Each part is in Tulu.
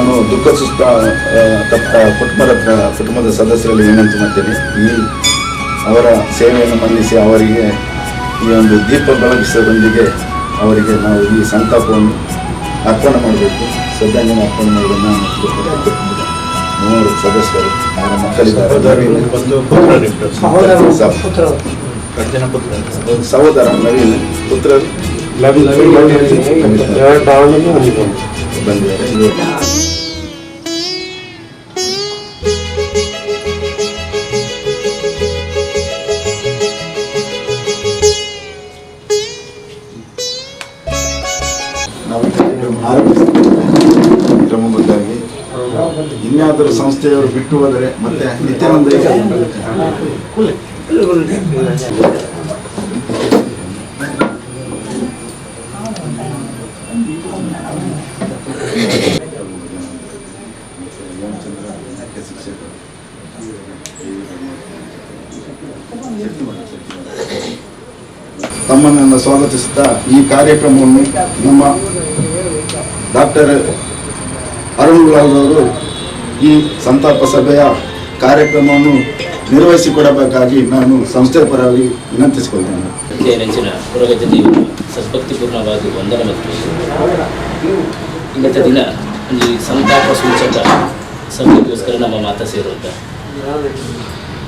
ನಾನು ದುಃಖ ಸುಸ್ತ ಕುಟುಂಬದ ಹತ್ರ ಕುಟುಂಬದ ಸದಸ್ಯರಲ್ಲಿ ವಿನಂತಿ ಮಾಡ್ತೇನೆ. ಈ ಅವರ ಸೇವೆಯನ್ನು ಮನ್ನಿಸಿ ಅವರಿಗೆ ಈ ಒಂದು ದೀಪ ಬೆಳಗಿಸೋದೊಂದಿಗೆ ಅವರಿಗೆ ನಾವು ಈ ಸಂತಾಪವನ್ನು ಅರ್ಪಣೆ ಮಾಡಬೇಕು, ಶ್ರದ್ಧಾಂಜಲಿ ಅರ್ಪಣೆ ಮಾಡಬೇಕು. ನಾನು ಕುಟುಂಬದ ಮೂವರು ಸದಸ್ಯರು, ಅವರ ಮಕ್ಕಳಿದ್ದಾರೆ. ಸಹೋದರ ನವೀನ್, ಪುತ್ರರು ಬಂದಿದ್ದಾರೆ. ನಾವು ಕ್ರಮಬದ್ಧವಾಗಿ ಇನ್ಯಾದರೂ ಸಂಸ್ಥೆಯವರು ಬಿಟ್ಟು ಹೋದರೆ ಮತ್ತೆ ನಿತ್ಯಾನಂದ ತಮ್ಮನ್ನು ಸ್ವಾಗತಿಸುತ್ತಾ ಈ ಕಾರ್ಯಕ್ರಮವನ್ನು ನಮ್ಮ ಡಾಕ್ಟರ್ ಅರುಣ್ ಲಾಲ್ ಅವರು ಈ ಸಂತಾಪ ಸಭೆಯ ಕಾರ್ಯಕ್ರಮವನ್ನು ನಿರ್ವಹಿಸಿಕೊಡಬೇಕಾಗಿ ನಾನು ಸಂಸ್ಥೆಯ ಪರವಾಗಿ ವಿನಂತಿಸಿಕೊಳ್ತೇನೆ. ಸದ್ಭಕ್ತಿಪೂರ್ಣವಾದ ವಂದನೆ ಮತ್ತು ಇನ್ನತ ದಿನ ಈ ಸಂತಾಪ ಸೂಚಕ ಸಭೆಗೋಸ್ಕರ ನಮ್ಮ ಮಾತ ಸೇರುವಂತ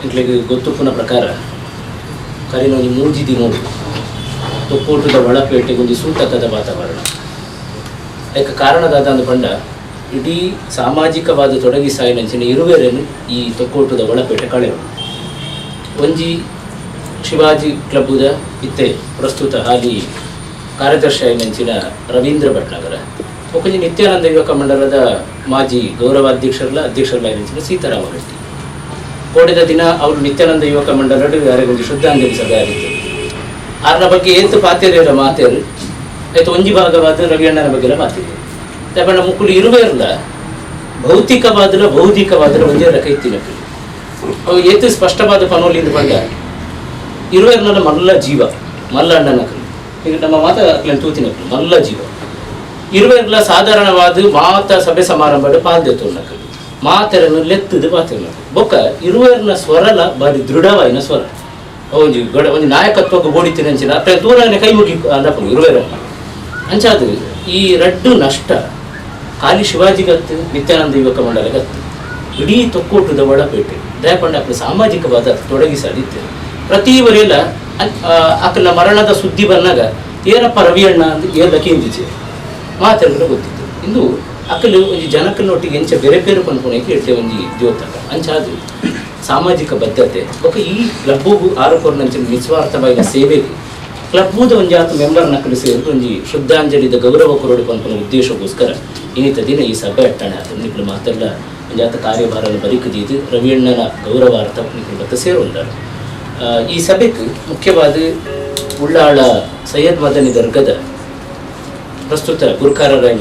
ಇಂಕ್ಲೆಗ್ ಗೊತ್ತುಪ್ಪುನ ಪ್ರಕಾರ ಕರಿನ ಒಂಜಿ ಮೂಜಿ ದಿನೋಡು ತೊಕ್ಕೋಟದ ಒಳಪೇಟೆಗೆ ಒಂದು ಸೂತಕದ ವಾತಾವರಣ. ಏಕ ಕಾರಣದಾದ ಅಂದು ಪಂಡ ಇಡೀ ಸಾಮಾಜಿಕವಾದ ತೊಡಗಿಸಾಯಿನಂಚಿನ ಇರುವೆರನ್ನು ಈ ತೊಕ್ಕೋಟದ ಒಳಪೇಟೆ ಕಳೆಯೋಣ. ಒಂಜಿ ಶಿವಾಜಿ ಕ್ಲಬ್ಬುದ ಇತ್ತೆ ಪ್ರಸ್ತುತ ಹಾಲಿ ಕಾರ್ಯದರ್ಶಿ ಆಯಿನಂಚಿನ ರವೀಂದ್ರ ಭಟ್ನಗರ, ಒಕೊಂಜಿ ನಿತ್ಯಾನಂದ ಯುವಕ ಮಂಡಲದ ಮಾಜಿ ಗೌರವಾಧ್ಯಕ್ಷರಲ್ಲ ಅಧ್ಯಕ್ಷರಲ್ಲ ಸೀತಾರಾಮ ರೆಡ್ಡಿ. ಕೋಡಿದ ದಿನ ಅವರು ನಿತ್ಯಾನಂದ ಯುವಕ ಮಂಡಲಡು ಯಾರಿಗೊಂಜಿ ಶ್ರದ್ಧಾಂಜಲಿ ಸಭೆ ಆಗಿತ್ತು. ಆರ್ನ ಬಗ್ಗೆ ಏತು ಪಾತೇರಿಯರ ಮಾತೇರು ಆಯ್ತು. ಒಂಜಿ ಭಾಗವಾದ ರವಿಯಣ್ಣನ ಬಗ್ಗೆ ಮಾತಿದೆ. ಬಣ್ಣ ಮುಕ್ಕುಲು ಇರುವೇ ಇರಲ್ಲ, ಭೌತಿಕವಾದಲ ಬೌದ್ಧಿಕವಾದಲ ಒಂದೇ ರಕ ಇತ್ತಿನಕ್ಕಲು ಅವು ಏತು ಸ್ಪಷ್ಟವಾದ ಪನೋಲಿಂದ ಬಂದ ಇರುವೆರ್ನ ಮಲ್ಲ ಜೀವ ಮಲ್ಲ ಅಣ್ಣನಕಲು. ಈಗ ನಮ್ಮ ಮಾತ ಅಕ್ಲೆನ್ ತೂತಿನಕಲು ಮಲ್ಲ ಜೀವ ಇರುವೆರ್ಲ ಸಾಧಾರಣವಾದ ಮಾತ ಸಭೆ ಸಮಾರಂಭ ಪಾಲ್ದೆತ್ತುನಕಲು ಮಾತೆರನ್ನು ಲೆತ್ತದು ಪಾತೆರ್ನಕಲು ಬೊಕ್ಕ ಇರುವೆರ್ನ ಸ್ವರಲ ಬಾರಿ ದೃಢವಾಯಿನ ಸ್ವರ. ಒಂಜಿ ಗಡ ಒಂಜಿ ನಾಯಕತ್ವಕ್ಕೆ ಬೋಡಿತಿನಂಚಿನ ಅತ್ತ ದೂರನೆ ಕೈ ಮುಗಿ ಅಂದಪ್ಪು ಇರುವೆರನ್ನ ಅಂಚಾದು ಈ ರಡ್ಡು ನಷ್ಟ ಖಾಲಿ ಶಿವಾಜಿಗತ್ತು ನಿತ್ಯಾನಂದ ಯುವಕ ಮಂಡಲಗತ್ತು ಇಡೀ ತೊಕ್ಕೋಟದ ಒಳಪೇಟೆ ದಯಪಂಡ ಅಕ್ಲ ಸಾಮಾಜಿಕವಾದ ತೊಡಗಿಸಾದಿತ್ತು. ಪ್ರತಿ ವರೆಲ್ಲ ಅಕ್ಲ ಮರಣದ ಸುದ್ದಿ ಬಂದಾಗ ಏನಪ್ಪ ರವಿಯಣ್ಣ ಅಂತ ಏರ್ಲ ಕೇಂದಿಚೆ ಮಾತೆಲ್ಲ ಗೊತ್ತಿತ್ತು. ಇಂದು ಅಕ್ಕಲು ಒಂಜಿ ಜನಕ್ಕನೊಟ್ಟಿಗೆ ಎಂಚ ಬೇರೆ ಬೇರೆ ಪನ್ಪುನಕ್ಕೆ ಎಡ್ಡೆ ಒಂಜಿ ದ್ಯೋತಕ ಅಂಚಾದು ಸಾಮಾಜಿಕ ಬದ್ಧತೆ ಬೊಕ ಈ ಕ್ಲಬ್ಬುಗು ಆರೋಪರ್ನಂಚಿನ ನಿಸ್ವಾರ್ಥವಾದ ಸೇವೆಗೆ ಕ್ಲಬ್ಬುದ ಒಂಜಾತ ಮೆಂಬರ್ ನಕಲು ಸೇರಿದು ಒಂಜಿ ಶ್ರದ್ಧಾಂಜಲಿದ ಗೌರವ ಕೊರಡು ಪನ್ಪುನ ಉದ್ದೇಶಕ್ಕೋಸ್ಕರ ಇನ್ನಿತ ದಿನ ಈ ಸಭೆ ಅಟ್ಟಣೆ ಆತ. ನಿಕ್ಕಲು ಮಾತೆಲ್ಲ ಒಂಜಾತ ಕಾರ್ಯಭಾರನ ಬರಿಕದೀದು ರವಿಯಣ್ಣನ ಗೌರವಾರ್ಥ ನಿಕ್ಕಲು ಬತ್ತ ಸೇರುವಂದಾರು. ಈ ಸಭೆಗೆ ಮುಖ್ಯವಾದ ಉಳ್ಳಾಳ ಸೈಯದ್ ಮದನಿ ದರ್ಗದ ಪ್ರಸ್ತುತ ಗುರುಕಾರರಾಯ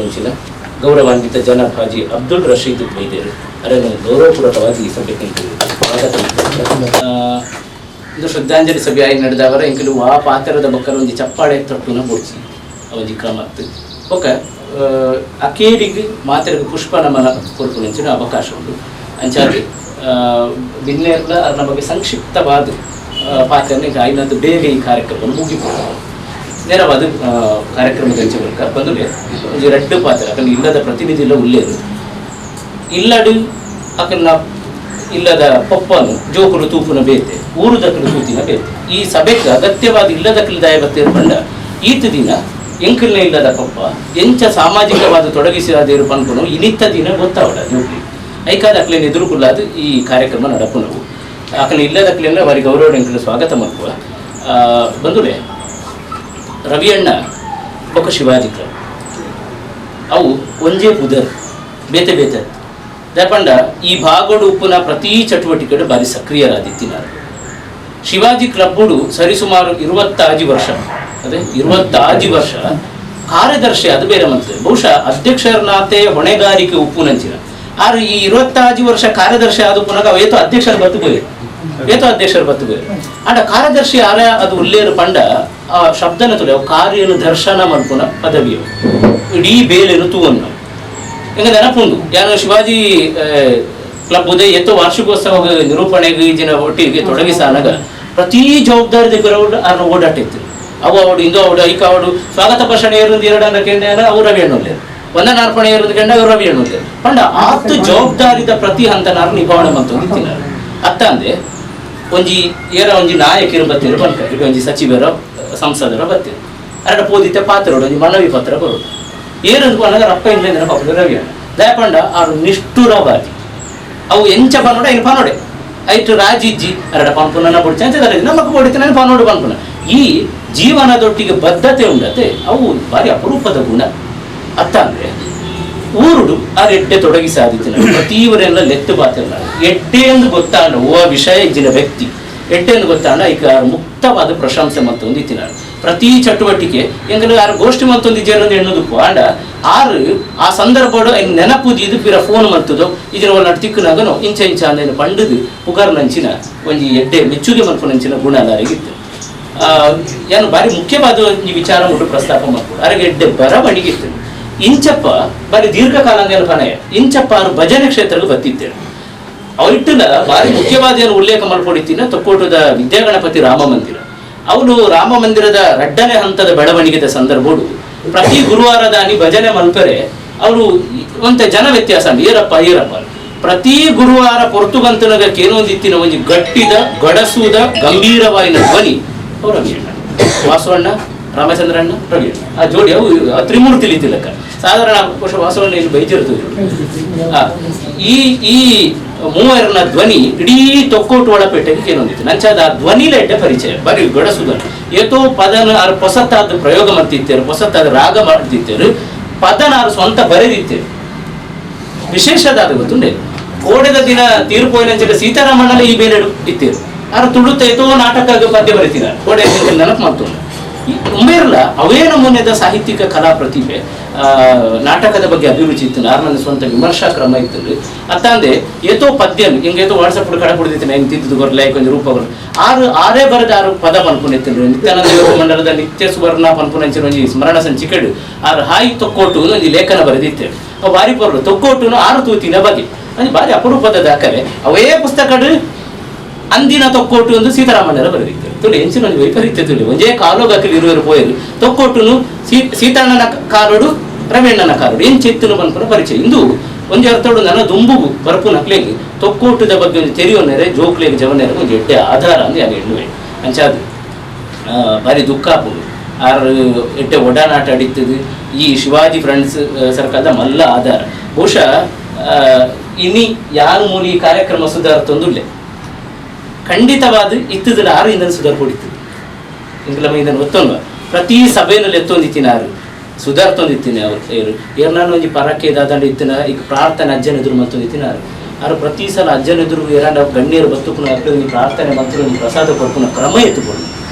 ಗೌರವಾನ್ವಿತ ಜನಾಬ್ ಹಾಜಿ ಅಬ್ದುಲ್ ರಶೀದ್ ವೈದ್ಯರು ಅದನ್ನು ಗೌರವಪೂರ್ವಕವಾಗಿ ಈ ಸಭೆಗೆ ಸ್ವಾಗತ. ಇದು ಶ್ರದ್ಧಾಂಜಲಿ ಸಭೆ ಆಗಿ ನಡೆದವರ ಇಂಕಲು ಆ ಪಾತ್ರದ ಬಕ್ಕಲ ಒಂಜಿ ಚಪ್ಪಾಳೆ ತೊಟ್ಟುನ ಬೋಡ್ಚಿ ಒಂಜಿ ಕ್ರಮ ಬೊಕ ಅಕೇರಿಗೆ ಮಾತೆರಿಗೆ ಪುಷ್ಪ ನಮನ ಕೊರ್ಪುನಂಚಿನ ಅವಕಾಶ ಉಂಟು. ಅಂಚಾಗಿ ಬಿನ್ನೇರ್ಲ ಅದರ ಬಗ್ಗೆ ಸಂಕ್ಷಿಪ್ತವಾದ ಪಾತ್ರನ ಐನಂತ ಬೇಗ ಈ ಕಾರ್ಯಕ್ರಮವನ್ನು ಮುಗಿಬಹುದು. ನೇರವಾದ ಕಾರ್ಯಕ್ರಮದ ಅಂಚೆ ಬಳಿಕ ಬಂದುಲೆ ಒಂಜಿ ರಡ್ಡು ಪಾತ್ರ ಅಕಲ್ ಇಲ್ಲದ ಪ್ರತಿನಿಧಿ ಇಲ್ಲ ಉಲ್ಲೇರು ಇಲ್ಲಡು ಅಕಲ್ನ ಇಲ್ಲದ ಪೊಪ್ಪನು ಜೋಕುಲು ತೂಪುನ ಬೇತೆ ಊರುದಕಲು ತೂತಿನ ಬೇತೆ ಈ ಸಭೆಗೆ ಅಗತ್ಯವಾದ ಇಲ್ಲದಕಲು ದಯ ಬತ್ತೇರು ಪಂಡ ಈತ ದಿನ ಎಂಕಲ್ನ ಇಲ್ಲದ ಪಪ್ಪ ಎಂಚ ಸಾಮಾಜಿಕವಾದ ತೊಡಗಿಸಿದೇರು ಪನ್ಪುನು ಇನಿತ್ತ ದಿನ ಗೊತ್ತಾವಡ ಜೋಕ್ಲಿ ಐಕಾದ ಅಕ್ಲೇನ ಎದುರುಕುಲ್ಲಾದ ಈ ಕಾರ್ಯಕ್ರಮ ನಡಪುನವು ಅಕಲ್ ಇಲ್ಲದಕ್ಲೆಲ್ಲ ಅವರಿಗೆ ಗೌರವ ಎಂಕಲು ಸ್ವಾಗತ ಮಲ್ಪುವ. ಬಂದುಲೆ ರವಿಯಣ್ಣ ಬೊಕ ಶಿವಾಜಿ ಕ್ಲಬ್ ಅವು ಒಂಜೇ ಪುದರ್ ಬೇತೆ ಬೇತೆ ದಯಪಂಡ ಈ ಭಾಗಡು ಉಪ್ಪುನ ಪ್ರತಿ ಚಟುವಟಿಕೆಡು ಬಾರಿ ಸಕ್ರಿಯರಾದಿತ್ತಿನಾರು. ಶಿವಾಜಿ ಕ್ಲಬ್ಬುಡು ಸರಿಸುಮಾರು 25 ವರ್ಷ, ಅದೇ 25 ವರ್ಷ ಕಾರ್ಯದರ್ಶಿ ಅದು ಬೇರೆ ಮಂತ್ರಿ ಬಹುಶಃ ಅಧ್ಯಕ್ಷರನಾತೆ ಹೊಣೆಗಾರಿಕೆ ಉಪ್ಪುನಂಚಿನ ಆರು ಈ 25 ವರ್ಷ ಕಾರ್ಯದರ್ಶಿ ಆದ ಪುನಗ ಏತೋ ಅಧ್ಯಕ್ಷರು ಬತ್ತು ಬೋಯಿರು ಏತೋ ಅಧ್ಯಕ್ಷರು ಬತ್ತು ಬೋಯಿರು ಆಂಡ ಕಾರ್ಯದರ್ಶಿ ಆರ ಅದು ಉಲ್ಲೇರು ಪಂಡ ಆ ಶಬ್ದನ ತುಲೆ ಕಾರ್ಯನು ದರ್ಶನ ಮಲ್ಪುನ ಪದವಿಯು ಇಡೀ ಬೇಲೆನು ತೂವನ್ನು ಎಂಗ ನೆನಪುಂಡು ಯಾನು ಶಿವಾಜಿ ಕ್ಲಬ್ ಉದಯ ಎತ್ತೋ ವಾರ್ಷಿಕೋತ್ಸವ ನಿರೂಪಣೆಗೆ ಜಿನ ಒಟ್ಟಿಗೆ ತೊಡಗಿಸಾನಾಗ ಪ್ರತಿ ಜವಾಬ್ದಾರಿ ಬರೋಡು ಆರ್ನ ಓಡಾಟ ಇತ್ತು. ಅವು ಅವಡು ಇಂದು ಅವಡು ಐಕ ಅವಡು ಸ್ವಾಗತ ಭಾಷಣ ಏರುಂದು ಎರಡನ್ನ ಕೆಂಡ ಅವು ರವಿ ಅಣ್ಣುಲ್ಲೇರು, ವಂದನಾರ್ಪಣೆ ಏರುಂದು ಕೆಂಡ ಅವರು ರವಿ ಅಣ್ಣುಲ್ಲೇರು. ಪಂಡ ಆತು ಜವಾಬ್ದಾರಿದ ಪ್ರತಿ ಹಂತನಾರು ನಿಭಾವಣೆ ಮಂತೊಂದು ತಿನ್ನಾರು. ಅತ್ತಂದೆ ಒಂಜಿ ಏರ ಒಂಜಿ ನಾಯಕಿರು ಬತ್ತೀರು ಬನ್ಕ ಈಗ ಒಂಜಿ ಸಚಿವರ ಸಂಸದರ ಬತ್ತೀರು ಅರಡ ಪೋದಿತ್ತೆ ಪಾತ್ರೋಡು ಒಂಜಿ ಮನವಿ ಪತ್ರ ಬರೋದು ಏರಂದು ಪನ್ನಗ ರಪ್ಪ ಇಂದ್ಲೆ ನೆನಪಾಪುಂಡು ರವಿ ಅಣ್ಣ. ದಯಪಂಡ ಆರು ನಿಷ್ಠುರವಾದಿ ಅವು ಎಂಚ ಪನ್ನೋಡೆ ಐನು ಪನ್ನೋಡೆ ಐಟು ರಾಜಿಜ್ಜಿ ಅರಡ ಪನ್ಪುನ ಬುಡ್ಚ ಅಂಚ ನಮಕ್ ಬೊಡಿತ ನಾನು ಪನ್ನೋಡು ಪನ್ಪುನ. ಈ ಜೀವನದೊಟ್ಟಿಗೆ ಬದ್ಧತೆ ಉಂಡತೆ ಅವು ಭಾರಿ ಅಪರೂಪದ ಗುಣ. ಅತ್ತ ಅಂದ್ರೆ ಊರುಡು ಆ ಎಡ್ಡೆ ತೊಡಗಿ ಸಾಧಿತ ಪ್ರತಿಯವರೆಲ್ಲ ಲೆತ್ತು ಬಾತಿಲ್ಲ ಎಡ್ಡೆ ಎಂದು ಗೊತ್ತಾಂಡ ಓ ವಿಷಯ ಇಜ್ಜಿನ ವ್ಯಕ್ತಿ ಎಡ್ಡೆ ಎಂದು ಗೊತ್ತಾಂಡ ಈಗ ಮುಕ್ತವಾದ ಪ್ರಶಂಸೆ ಮತ್ತೊಂದು ಇತ್ತಿನಾರು ಪ್ರತಿ ಚಟುವಟಿಕೆ ಎಂಗಲು ಆರು ಗೋಷ್ಠಿ ಮತ್ತೊಂದು ಇಜ್ಜೇರೊಂದು ಎಣ್ಣುದಕ್ಕು ಆಂಡ ಆರು ಆ ಸಂದರ್ಭಡು ನೆನಪು ಇದು ಪಿರ ಫೋನ್ ಮಲ್ತದೋ ಇದರ ಒಳ್ಳೆ ತಿಕ್ಕನಾಗನು ಇಂಚ ಇಂಚ ಅಂದೇನು ಪಂಡದು ಪುಗಾರ್ನಂಚಿನ ಒಂಜಿ ಎಡ್ಡೆ ಮೆಚ್ಚುಗೆ ಮಲ್ಪುನಂಚಿನ ಗುಣ ಅದಾರಿಗಿತ್ತು. ಏನು ಭಾರಿ ಮುಖ್ಯವಾದ ಈ ವಿಚಾರ ಮುಟ್ಟು ಪ್ರಸ್ತಾಪ ಮಾಡ್ಕೊಡು ಅರೆಗೆ ಎಡ್ಡೆ ಬರವಣಿಗೆ ಇತ್ತು. ಇಂಚಪ್ಪ ಬಾರಿ ದೀರ್ಘಕಾಲ ಪನಯ ಇಂಚಪ್ಪ ಅವರು ಭಜನೆ ಕ್ಷೇತ್ರಕ್ಕೆ ಬತ್ತಿದ್ದೇನೆ ಅವರಿಟ್ಟನ ಭಾರಿ ಮುಖ್ಯವಾದ ಏನು ಉಲ್ಲೇಖ ಮಾಡ್ಕೊಂಡಿದ್ದೀನಿ ತೊಕ್ಕೋಟದ ವಿದ್ಯಾಗಣಪತಿ ರಾಮ ಮಂದಿರ. ಅವನು ರಾಮ ಮಂದಿರದ ರಡ್ಡನೇ ಹಂತದ ಬೆಳವಣಿಗೆದ ಸಂದರ್ಭೋಡು ಪ್ರತಿ ಗುರುವಾರದಾನಿ ಭಜನೆ ಮಲ್ಪರೆ ಅವರು ಒಂತ ಜನ ವ್ಯತ್ಯಾಸ ಏರಪ್ಪ ಏರಪ್ಪ ಪ್ರತಿ ಗುರುವಾರ ಪೊರ್ತುಗಂತನಗ ಕೇನೊಂದಿತ್ತಿನ ಒಂಜಿ ಗಟ್ಟಿದ ಗಡಸುದ ಗಂಭೀರವಾಯಿನ ಧ್ವನಿ ಅವ್ರು ರವಿಯಣ್ಣ, ವಾಸವಣ್ಣ, ರಾಮಚಂದ್ರಣ್ಣ, ರವಿಯಣ್ಣ ಆ ಜೋಡಿ ಅವು ತ್ರಿಮೂರ್ತಿ ತಿಲಕ ಸಾಧಾರಣ ವಾಸವಣ್ಣ ಇಲ್ಲಿ ಬೈಜಿರ್ತದೆ. ಈ ಈ ಮೂವರನ ಧ್ವನಿ ಇಡೀ ತೊಕ್ಕೋಟು ಒಳಪೇಟೆಗೆ ಏನೊಂದಿತ್ತು ನಂಚಾದ ಆ ಧ್ವನಿಲೆಡ್ಡೆ ಪರಿಚಯ ಬರೀ ಗಡಸುದನು ಏತೋ ಪದನ ಆರು ಹೊಸತಾದ ಪ್ರಯೋಗ ಮಾಡ್ತಿತ್ತೇರು, ಹೊಸತಾದ ರಾಗ ಮಾಡ್ತಿತ್ತೇರು, ಪದನ ಆರು ಸ್ವಂತ ಬರೆದಿತ್ತೇರು. ವಿಶೇಷದಾದ ಗೊತ್ತುಂಡೆ ಕೋಡೆದ ದಿನ ತೀರ್ಪೋಯಿನಂಚಿನ ಸೀತಾರಾಮಣ್ಣನ ಈ ಬೇರೆ ಇತ್ತೇರು ಆರು ತುಳುತ್ತ ಏತೋ ನಾಟಕ ಪದ್ಯ ಬರೀತಿನ ಕೋಡೆ ನೆನಪು ಮಾಡ್ತುಂಡು. ಉಂಬೇರ್ಲ ಅವೇ ನಮೂನೆದ ಸಾಹಿತ್ಯಿಕ ಕಲಾ ಪ್ರತಿಭೆ ನಾಟಕದ ಬಗ್ಗೆ ಅಭಿರುಚಿ ಇತ್ತು, ಆರ್ನ ಸ್ವಂತ ವಿಮರ್ಶಾ ಕ್ರಮ ಇತ್ತು. ಅತ್ತಂದೆ ಏತೋ ಪದ್ಯ ಹಿಂಗೆ ಏತೋ ವಾಟ್ಸಪ್ ಕಡೆ ಕುಡಿದಿತ್ತು ಹೆಂಗೆ ತಿದ್ದು ಗೊರ್ಲೆ ಕೊಂಚ ರೂಪ ಆರು ಆರೇ ಬರೆದ ಆರು ಪದ ಪನ್ಪುನೆತ್ತಿದ್ರು. ನಿತ್ಯಾನಂದ ಯೋಗ ಮಂಡಲದ ನಿತ್ಯ ಸುವರ್ಣ ಪನ್ಪುನಂಚಿನ ಒಂಜಿ ಸ್ಮರಣ ಸಂಚಿಕೆಡು ಆರು ಹಾಯಿ ತೊಕ್ಕೋಟು ಒಂಜಿ ಲೇಖನ ಬರೆದಿತ್ತೇವೆ. ಅವು ಬಾರಿ ಪೊರ್ಲು ತೊಕ್ಕೋಟುನು ಆರು ತೂತಿನ ಬಗ್ಗೆ ಒಂಜಿ ಬಾರಿ ಅಪರೂಪದ ದಾಖಲೆ. ಅವೇ ಪುಸ್ತಕಡು ಅಂದಿನ ತೊಕ್ಕೋಟು ಒಂದು ಸೀತಾರಾಮಣ್ಣರ ಬರೆದಿತ್ತು. ತುಳಿ ಎಂಚಿನ ಒಂದು ವೈಪರೀತ್ಯ ತುಳಿ ಒಂಜೇ ಕಾಲೋಗಾಕಲಿ ಇರುವರು ಪೋಯರು ತೊಕ್ಕೋಟುನು ಸೀತಾಣ್ಣನ ಕಾಲೋಡು ರವಿಯಣ್ಣನ ಕಾಲೋಡು ಎಂಚೆತ್ತುನು ಪನ್ಪುನ ಪರಿಚಯ. ಇಂದು ಒಂಜಿ ಅರ್ಥೋಡು ನನ್ನ ದುಂಬುಗು ಬರ್ಪು ನಕ್ಲೇಗಿ ತೊಕ್ಕೋಟದ ಬಗ್ಗೆ ಒಂದು ತೆರಿಯೊನ್ನೆರೆ ಜೋಕ್ಲೇಗಿ ಜವನೆರೆ ಒಂದು ಎಡ್ಡೆ ಆಧಾರ ಅಂದು ನಾನು ಎಣ್ಣುವೆ. ಅಂಚಾದು ಭಾರಿ ದುಃಖ ಆಪುಂಡು ಆರು ಎಡ್ಡೆ ಒಡನಾಟ ಅಡಿತದು ಈ ಶಿವಾಜಿ ಫ್ರೆಂಡ್ಸ್ ಸರ್ಕಾರದ ಮಲ್ಲ ಆಧಾರ. ಬಹುಶಃ ಇನಿ ಯಾರು ಮೂಲಿ ಈ ಕಾರ್ಯಕ್ರಮ ಸುಧಾರ್ತೊಂದುಲ್ಲೆ ಖಂಡಿತವಾದ ಇತ್ತದಲ್ಲ ಆರು ಇಂದನ ಸುಧಾರ್ ಕೊಡಿತು ಇಂಗ್ಲಮ್ಮ ಇದನ್ನು ಒತ್ತೊಂದು ಪ್ರತಿ ಸಭೆಯಲ್ಲಿ ಎತ್ತೊಂದಿತ್ತಿನ ಆರು ಸುಧಾರ್ತೊಂದಿತ್ತೀನಿ ಅವ್ರು ಏರು ಏರ್ನಾನು ಒಂಜಿ ಪರಕ್ಕೆ ದಾದಂಡ ಇತ್ತಿನ ಈಗ ಪ್ರಾರ್ಥನೆ ಅಜ್ಜನ ಎದುರು ಮತ್ತೊಂದಿತ್ತಿನ ಆರು ಆರು ಪ್ರತಿ ಸಲ ಅಜ್ಜನ ಎದುರು ಏರಾಂಡ ಗಣ್ಯರು ಬತ್ತುಕುನ ಅಕ್ಲೆ ಪ್ರಾರ್ಥನೆ ಮಂತ್ರ ಒಂಜಿ ಪ್ರಸಾದ ಕೊಡ್ಪುನ ಕ್ರಮ ಎತ್ತುಕೊಂಡು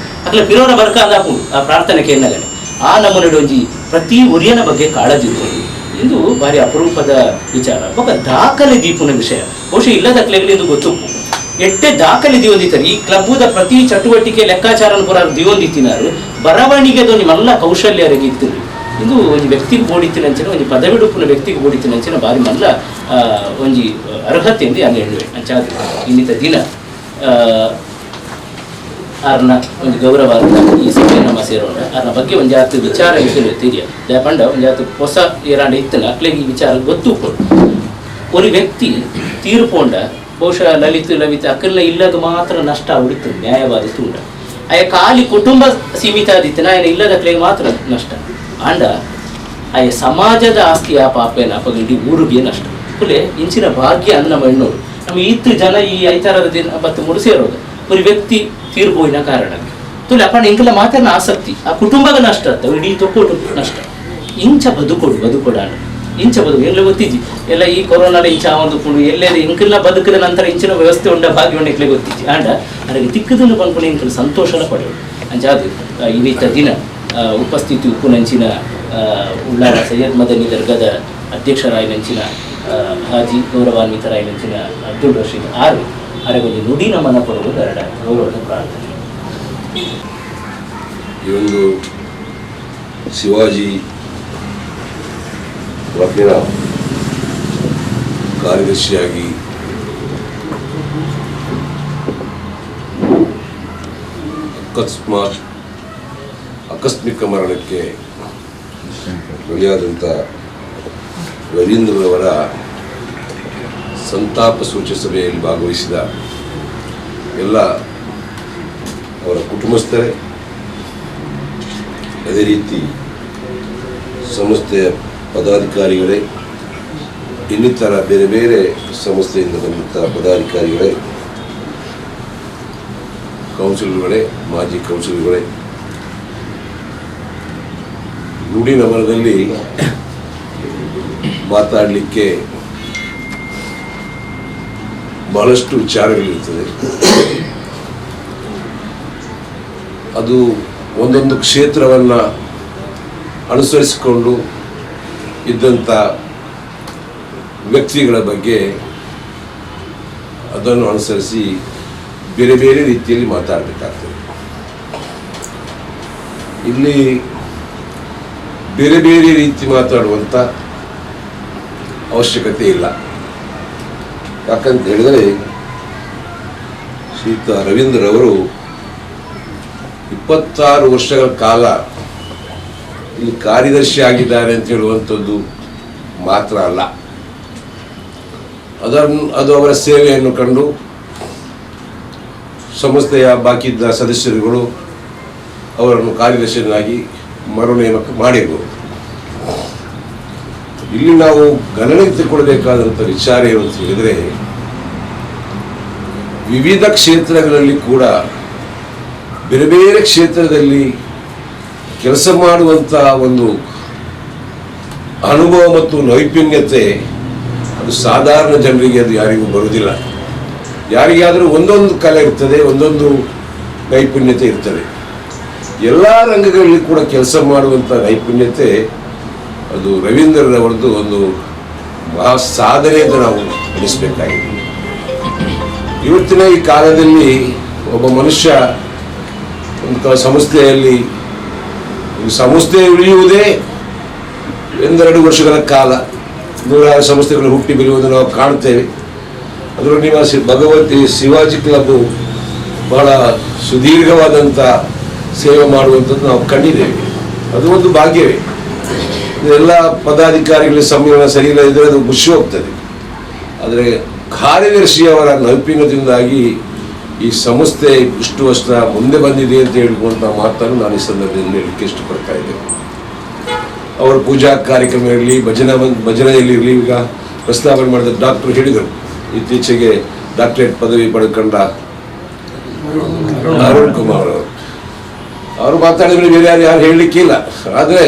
ಅಕ್ಲೆ ಪಿರೋರ ಬರ್ಕ ಅಂದಾಪುಂಡು ಆ ಪ್ರಾರ್ಥನೆ ಕೇನ್ನಗನೆ ಆ ನಮೂನೆ ಒಂಜಿ ಪ್ರತಿ ಉರಿಯನ ಬಗ್ಗೆ ಕಾಳಜಿ ಇತ್ತು. ಇದು ಭಾರಿ ಅಪರೂಪದ ವಿಚಾರ. ಒಬ್ಬ ದಾಖಲೆ ದೀಪುನ ವಿಷಯ ಬಹುಶಃ ಇಲ್ಲದ ಅಕ್ಲೆಗಳು ಗೊತ್ತು ಎಟ್ಟೆ ದಾಖಲೆ ದಿವೊಂದಿತ್ತಾರೆ ಈ ಕ್ಲಬ್ಬುದ ಪ್ರತಿ ಚಟುವಟಿಕೆ ಲೆಕ್ಕಾಚಾರ ಪುರ ದಿವೊಂದಿತ್ತಿನಾರು ಬರವಣಿಗೆದ ಮಲ್ಲ ಕೌಶಲ್ಯರಿಗೆ ಇತ್ತು. ಇದು ಒಂಜಿ ವ್ಯಕ್ತಿಗೆ ಬೋಡಿತ್ತಿನಂಚಿನ ಒಂಜಿ ಪದವಿಡುಪ್ಪುನ ವ್ಯಕ್ತಿಗೆ ಬೋಡಿತ್ತಿನಂಚಿನ ಭಾರಿ ಮಲ್ಲ ಒಂಜಿ ಅರ್ಹತೆ ಎಂದು ನಾನು ಹೇಳುವೆ. ಅಂಚಾದ ಇನ್ನಿತ ದಿನ ಆರ್ನ ಒಂದು ಗೌರವ ಈ ಸಭೆ ನಮ್ಮ ಸೇರೋಣ ಆರ್ನ ಬಗ್ಗೆ ಒಂದು ಜಾತಿ ವಿಚಾರ ಇತ್ತು ತಿಳಿಯ ದಯಪಂಡ ಒಂದು ಜಾತಿ ಹೊಸ ಏರಾಂಡ ಇತ್ತಲ್ಲ ಅಕ್ಲೆಗೆ ಈ ವಿಚಾರ ಗೊತ್ತು ಕೊಡು. ಒಂದು ವ್ಯಕ್ತಿ ತೀರ್ಪೊಂಡ ಬಹುಶಃ ಲಲಿತ ಲವಿತ ಅಕ್ಕಲ್ಲ ಇಲ್ಲದ ಮಾತ್ರ ನಷ್ಟ ಉಡಿತು ನ್ಯಾಯವಾದ ತುಂಡ ಆಯ ಖಾಲಿ ಕುಟುಂಬ ಸೀಮಿತ ಆದಿತ್ತು ನಾಯನ ಇಲ್ಲದ ಅಕ್ಲೆಗೆ ಮಾತ್ರ ನಷ್ಟ ಆಂಡ ಆಯ ಸಮಾಜದ ಆಸ್ತಿ ಆ ಪಾಪೇನ ಅಪ್ಪ ಇಡೀ ಊರಿಗೆ ನಷ್ಟ ಕುಲೆ ಇಂಚಿನ ಭಾಗ್ಯ ಅಂದ್ರೆ ನಮ್ಮ ಹೆಣ್ಣೋರು ನಮ್ಮ ಈತ್ತು ಜನ ಈ ಐತಾರದ ದಿನ ಬತ್ತು ಮೂರು ಸೇರೋದು ಒಂದು ವ್ಯಕ್ತಿ ತೀರ್ಪೋಯಿನ ಕಾರಣ ತುಲೆ ಅಪ್ಪ ಇಂಕಲ ಮಾತ್ರ ಆಸಕ್ತಿ ಆ ಕುಟುಂಬದ ನಷ್ಟ ಅತ್ತ ಇಡೀ ತೊಕ್ಕೋಟು ನಷ್ಟ ಇಂಚ ಬದುಕೋಡು ಬದುಕೋಡಾಣ ಇಂಚ ಬದುಕು ಎಲ್ಲ ಗೊತ್ತಿಜ್ಜಿ ಎಲ್ಲ ಈ ಕೊರೋನಾದ ಇಂಚ ಒಂದು ಪುಣು ಎಲ್ಲೆಲ್ಲ ಇಂಕಲ್ನ ಬದುಕಿದ ನಂತರ ಇಂಚಿನ ವ್ಯವಸ್ಥೆ ಉಂಡ ಭಾಗ್ಯ ಉಂಡ ಇಕ್ಲೆ ಗೊತ್ತಿಜ್ಜಿ ಆಂಡ ಅದಕ್ಕೆ ತಿಕ್ಕದನ್ನು ಪನ್ಪುಣ ಇಂಕಲ್ ಸಂತೋಷನ ಪಡೆಯೋಡು ಅಂಚಾದು ಇನ್ನಿತ ದಿನ ಉಪಸ್ಥಿತಿ ಉಪ್ಪುನಂಚಿನ ಉಳ್ಳಾಲ ಸೈಯದ್ ಮದನಿ ದರ್ಗಾದ ಅಧ್ಯಕ್ಷರಾಯಿನಂಚಿನ ಹಾಜಿ ಗೌರವಾನ್ವಿತರಾಯಿನಂಚಿನ ಅಬ್ದುಲ್ ರಶೀದ್ ಆರು ಅರೆಗೊಂದು ನುಡಿ ನಮನ ಕೊಡುವುದು ಎರಡ ಗೌರವದ ಪ್ರಾರ್ಥನೆ. ಈ ಒಂದು ಶಿವಾಜಿ ಕ್ಲಬ್ಬಿನ ಕಾರ್ಯದರ್ಶಿಯಾಗಿ ಆಕಸ್ಮಿಕ ಮರಣಕ್ಕೆ ಬಲಿಯಾದಂಥ ರವೀಂದ್ರರವರ ಸಂತಾಪ ಸೂಚಕ ಸಭೆಯಲ್ಲಿ ಭಾಗವಹಿಸಿದ ಎಲ್ಲ ಅವರ ಕುಟುಂಬಸ್ಥರೇ, ಅದೇ ರೀತಿ ಸಂಸ್ಥೆಯ ಪದಾಧಿಕಾರಿಗಳೇ, ಇನ್ನಿತರ ಬೇರೆ ಬೇರೆ ಸಂಸ್ಥೆಯಿಂದ ಬಂದಂಥ ಪದಾಧಿಕಾರಿಗಳೇ, ಕೌನ್ಸಿಲರ್ಗಳೇ, ಮಾಜಿ ಕೌನ್ಸಿಲರ್ಗಳೇ, ನುಡಿ ನಮನದಲ್ಲಿ ಮಾತಾಡಲಿಕ್ಕೆ ಬಹಳಷ್ಟು ವಿಚಾರಗಳಿರ್ತದೆ. ಅದು ಒಂದೊಂದು ಕ್ಷೇತ್ರವನ್ನು ಅನುಸರಿಸಿಕೊಂಡು ಇದ್ದಂಥ ವ್ಯಕ್ತಿಗಳ ಬಗ್ಗೆ ಅದನ್ನು ಅನುಸರಿಸಿ ಬೇರೆ ಬೇರೆ ರೀತಿಯಲ್ಲಿ ಮಾತಾಡಬೇಕಾಗ್ತದೆ. ಇಲ್ಲಿ ಬೇರೆ ಬೇರೆ ರೀತಿ ಮಾತಾಡುವಂಥ ಅವಶ್ಯಕತೆ ಇಲ್ಲ. ಯಾಕಂತ ಹೇಳಿದರೆ ಶ್ರೀಯುತ ರವೀಂದ್ರವರು 26 ವರ್ಷಗಳ ಕಾಲ ಇಲ್ಲಿ ಕಾರ್ಯದರ್ಶಿ ಆಗಿದ್ದಾರೆ ಅಂತ ಹೇಳುವಂಥದ್ದು ಮಾತ್ರ ಅಲ್ಲ, ಅದು ಅವರ ಸೇವೆಯನ್ನು ಕಂಡು ಸಂಸ್ಥೆಯ ಬಾಕಿ ಇದ್ದ ಸದಸ್ಯರುಗಳು ಅವರನ್ನು ಕಾರ್ಯದರ್ಶಿಯನ್ನಾಗಿ ಮರುನೇಮಕ ಮಾಡಿರಬಹುದು. ಇಲ್ಲಿ ನಾವು ಗಣನೆಗೆ ತೆಗೆದುಕೊಳ್ಳಬೇಕಾದಂಥ ವಿಚಾರ ಏನು ಅಂತ ಹೇಳಿದರೆ, ವಿವಿಧ ಕ್ಷೇತ್ರಗಳಲ್ಲಿ ಕೂಡ ಬೇರೆ ಬೇರೆ ಕ್ಷೇತ್ರದಲ್ಲಿ ಕೆಲಸ ಮಾಡುವಂಥ ಒಂದು ಅನುಭವ ಮತ್ತು ನೈಪುಣ್ಯತೆ ಅದು ಸಾಧಾರಣ ಜನರಿಗೆ ಅದು ಯಾರಿಗೂ ಬರುವುದಿಲ್ಲ. ಯಾರಿಗಾದರೂ ಒಂದೊಂದು ಕಲೆ ಇರ್ತದೆ, ಒಂದೊಂದು ನೈಪುಣ್ಯತೆ ಇರ್ತದೆ. ಎಲ್ಲ ರಂಗಗಳಲ್ಲಿ ಕೂಡ ಕೆಲಸ ಮಾಡುವಂಥ ನೈಪುಣ್ಯತೆ ಅದು ರವೀಂದ್ರರವರದ್ದು ಒಂದು ಮಹಾ ಸಾಧನೆ ಅಂತ ನಾವು ಎನಿಸಬೇಕಾಗಿದೆ. ಇವತ್ತಿನ ಈ ಕಾಲದಲ್ಲಿ ಒಬ್ಬ ಮನುಷ್ಯ ಒಂದು ಸಂಸ್ಥೆಯಲ್ಲಿ ಸಂಸ್ಥೆ ಉಳಿಯುವುದೇ 1-2 ವರ್ಷಗಳ ಕಾಲ, ನೂರಾರು ಸಂಸ್ಥೆಗಳು ಹುಟ್ಟಿ ಬೆಳೆಯುವುದನ್ನು ನಾವು ಕಾಣ್ತೇವೆ. ಅದರಲ್ಲಿ ನಿಮ್ಮ ಭಗವತಿ ಶಿವಾಜಿ ಕ್ಲಬ್ಬು ಬಹಳ ಸುದೀರ್ಘವಾದಂಥ ಸೇವೆ ಮಾಡುವಂಥದ್ದು ನಾವು ಕಂಡಿದ್ದೇವೆ. ಅದು ಒಂದು ಭಾಗ್ಯವೇ. ಎಲ್ಲ ಪದಾಧಿಕಾರಿಗಳ ಸಮ್ಮೇಳನ ಸರಿ ಇಲ್ಲ ಇದ್ದರೆ ಅದು ಮುಚ್ಚಿ ಹೋಗ್ತದೆ. ಆದರೆ ಕಾರ್ಯದರ್ಶಿಯವರ ನೈಪುಣ್ಯದಿಂದಾಗಿ ಈ ಸಂಸ್ಥೆ ಇಷ್ಟು ವರ್ಷ ಮುಂದೆ ಬಂದಿದೆ ಅಂತ ಹೇಳುವಂಥ ಮಾತನ್ನು ನಾನು ಈ ಸಂದರ್ಭದಲ್ಲಿ ಹೇಳಲಿಕ್ಕೆ ಇಷ್ಟಪಡ್ತಾ ಇದ್ದೇನೆ. ಅವರ ಪೂಜಾ ಕಾರ್ಯಕ್ರಮ ಇರಲಿ, ಭಜನೆಯಲ್ಲಿರಲಿ, ಈಗ ಪ್ರಸ್ತಾವನೆ ಮಾಡಿದ ಡಾಕ್ಟರ್ ಹೇಳಿದರು, ಇತ್ತೀಚೆಗೆ ಡಾಕ್ಟರೇಟ್ ಪದವಿ ಪಡೆದುಕೊಂಡ ಅರುಣ್ ಕುಮಾರ್ ಅವರು ಮಾತಾಡಿದ್ರೆ ಬೇರೆ ಯಾರು ಯಾರು ಹೇಳಲಿಕ್ಕಿಲ್ಲ. ಆದರೆ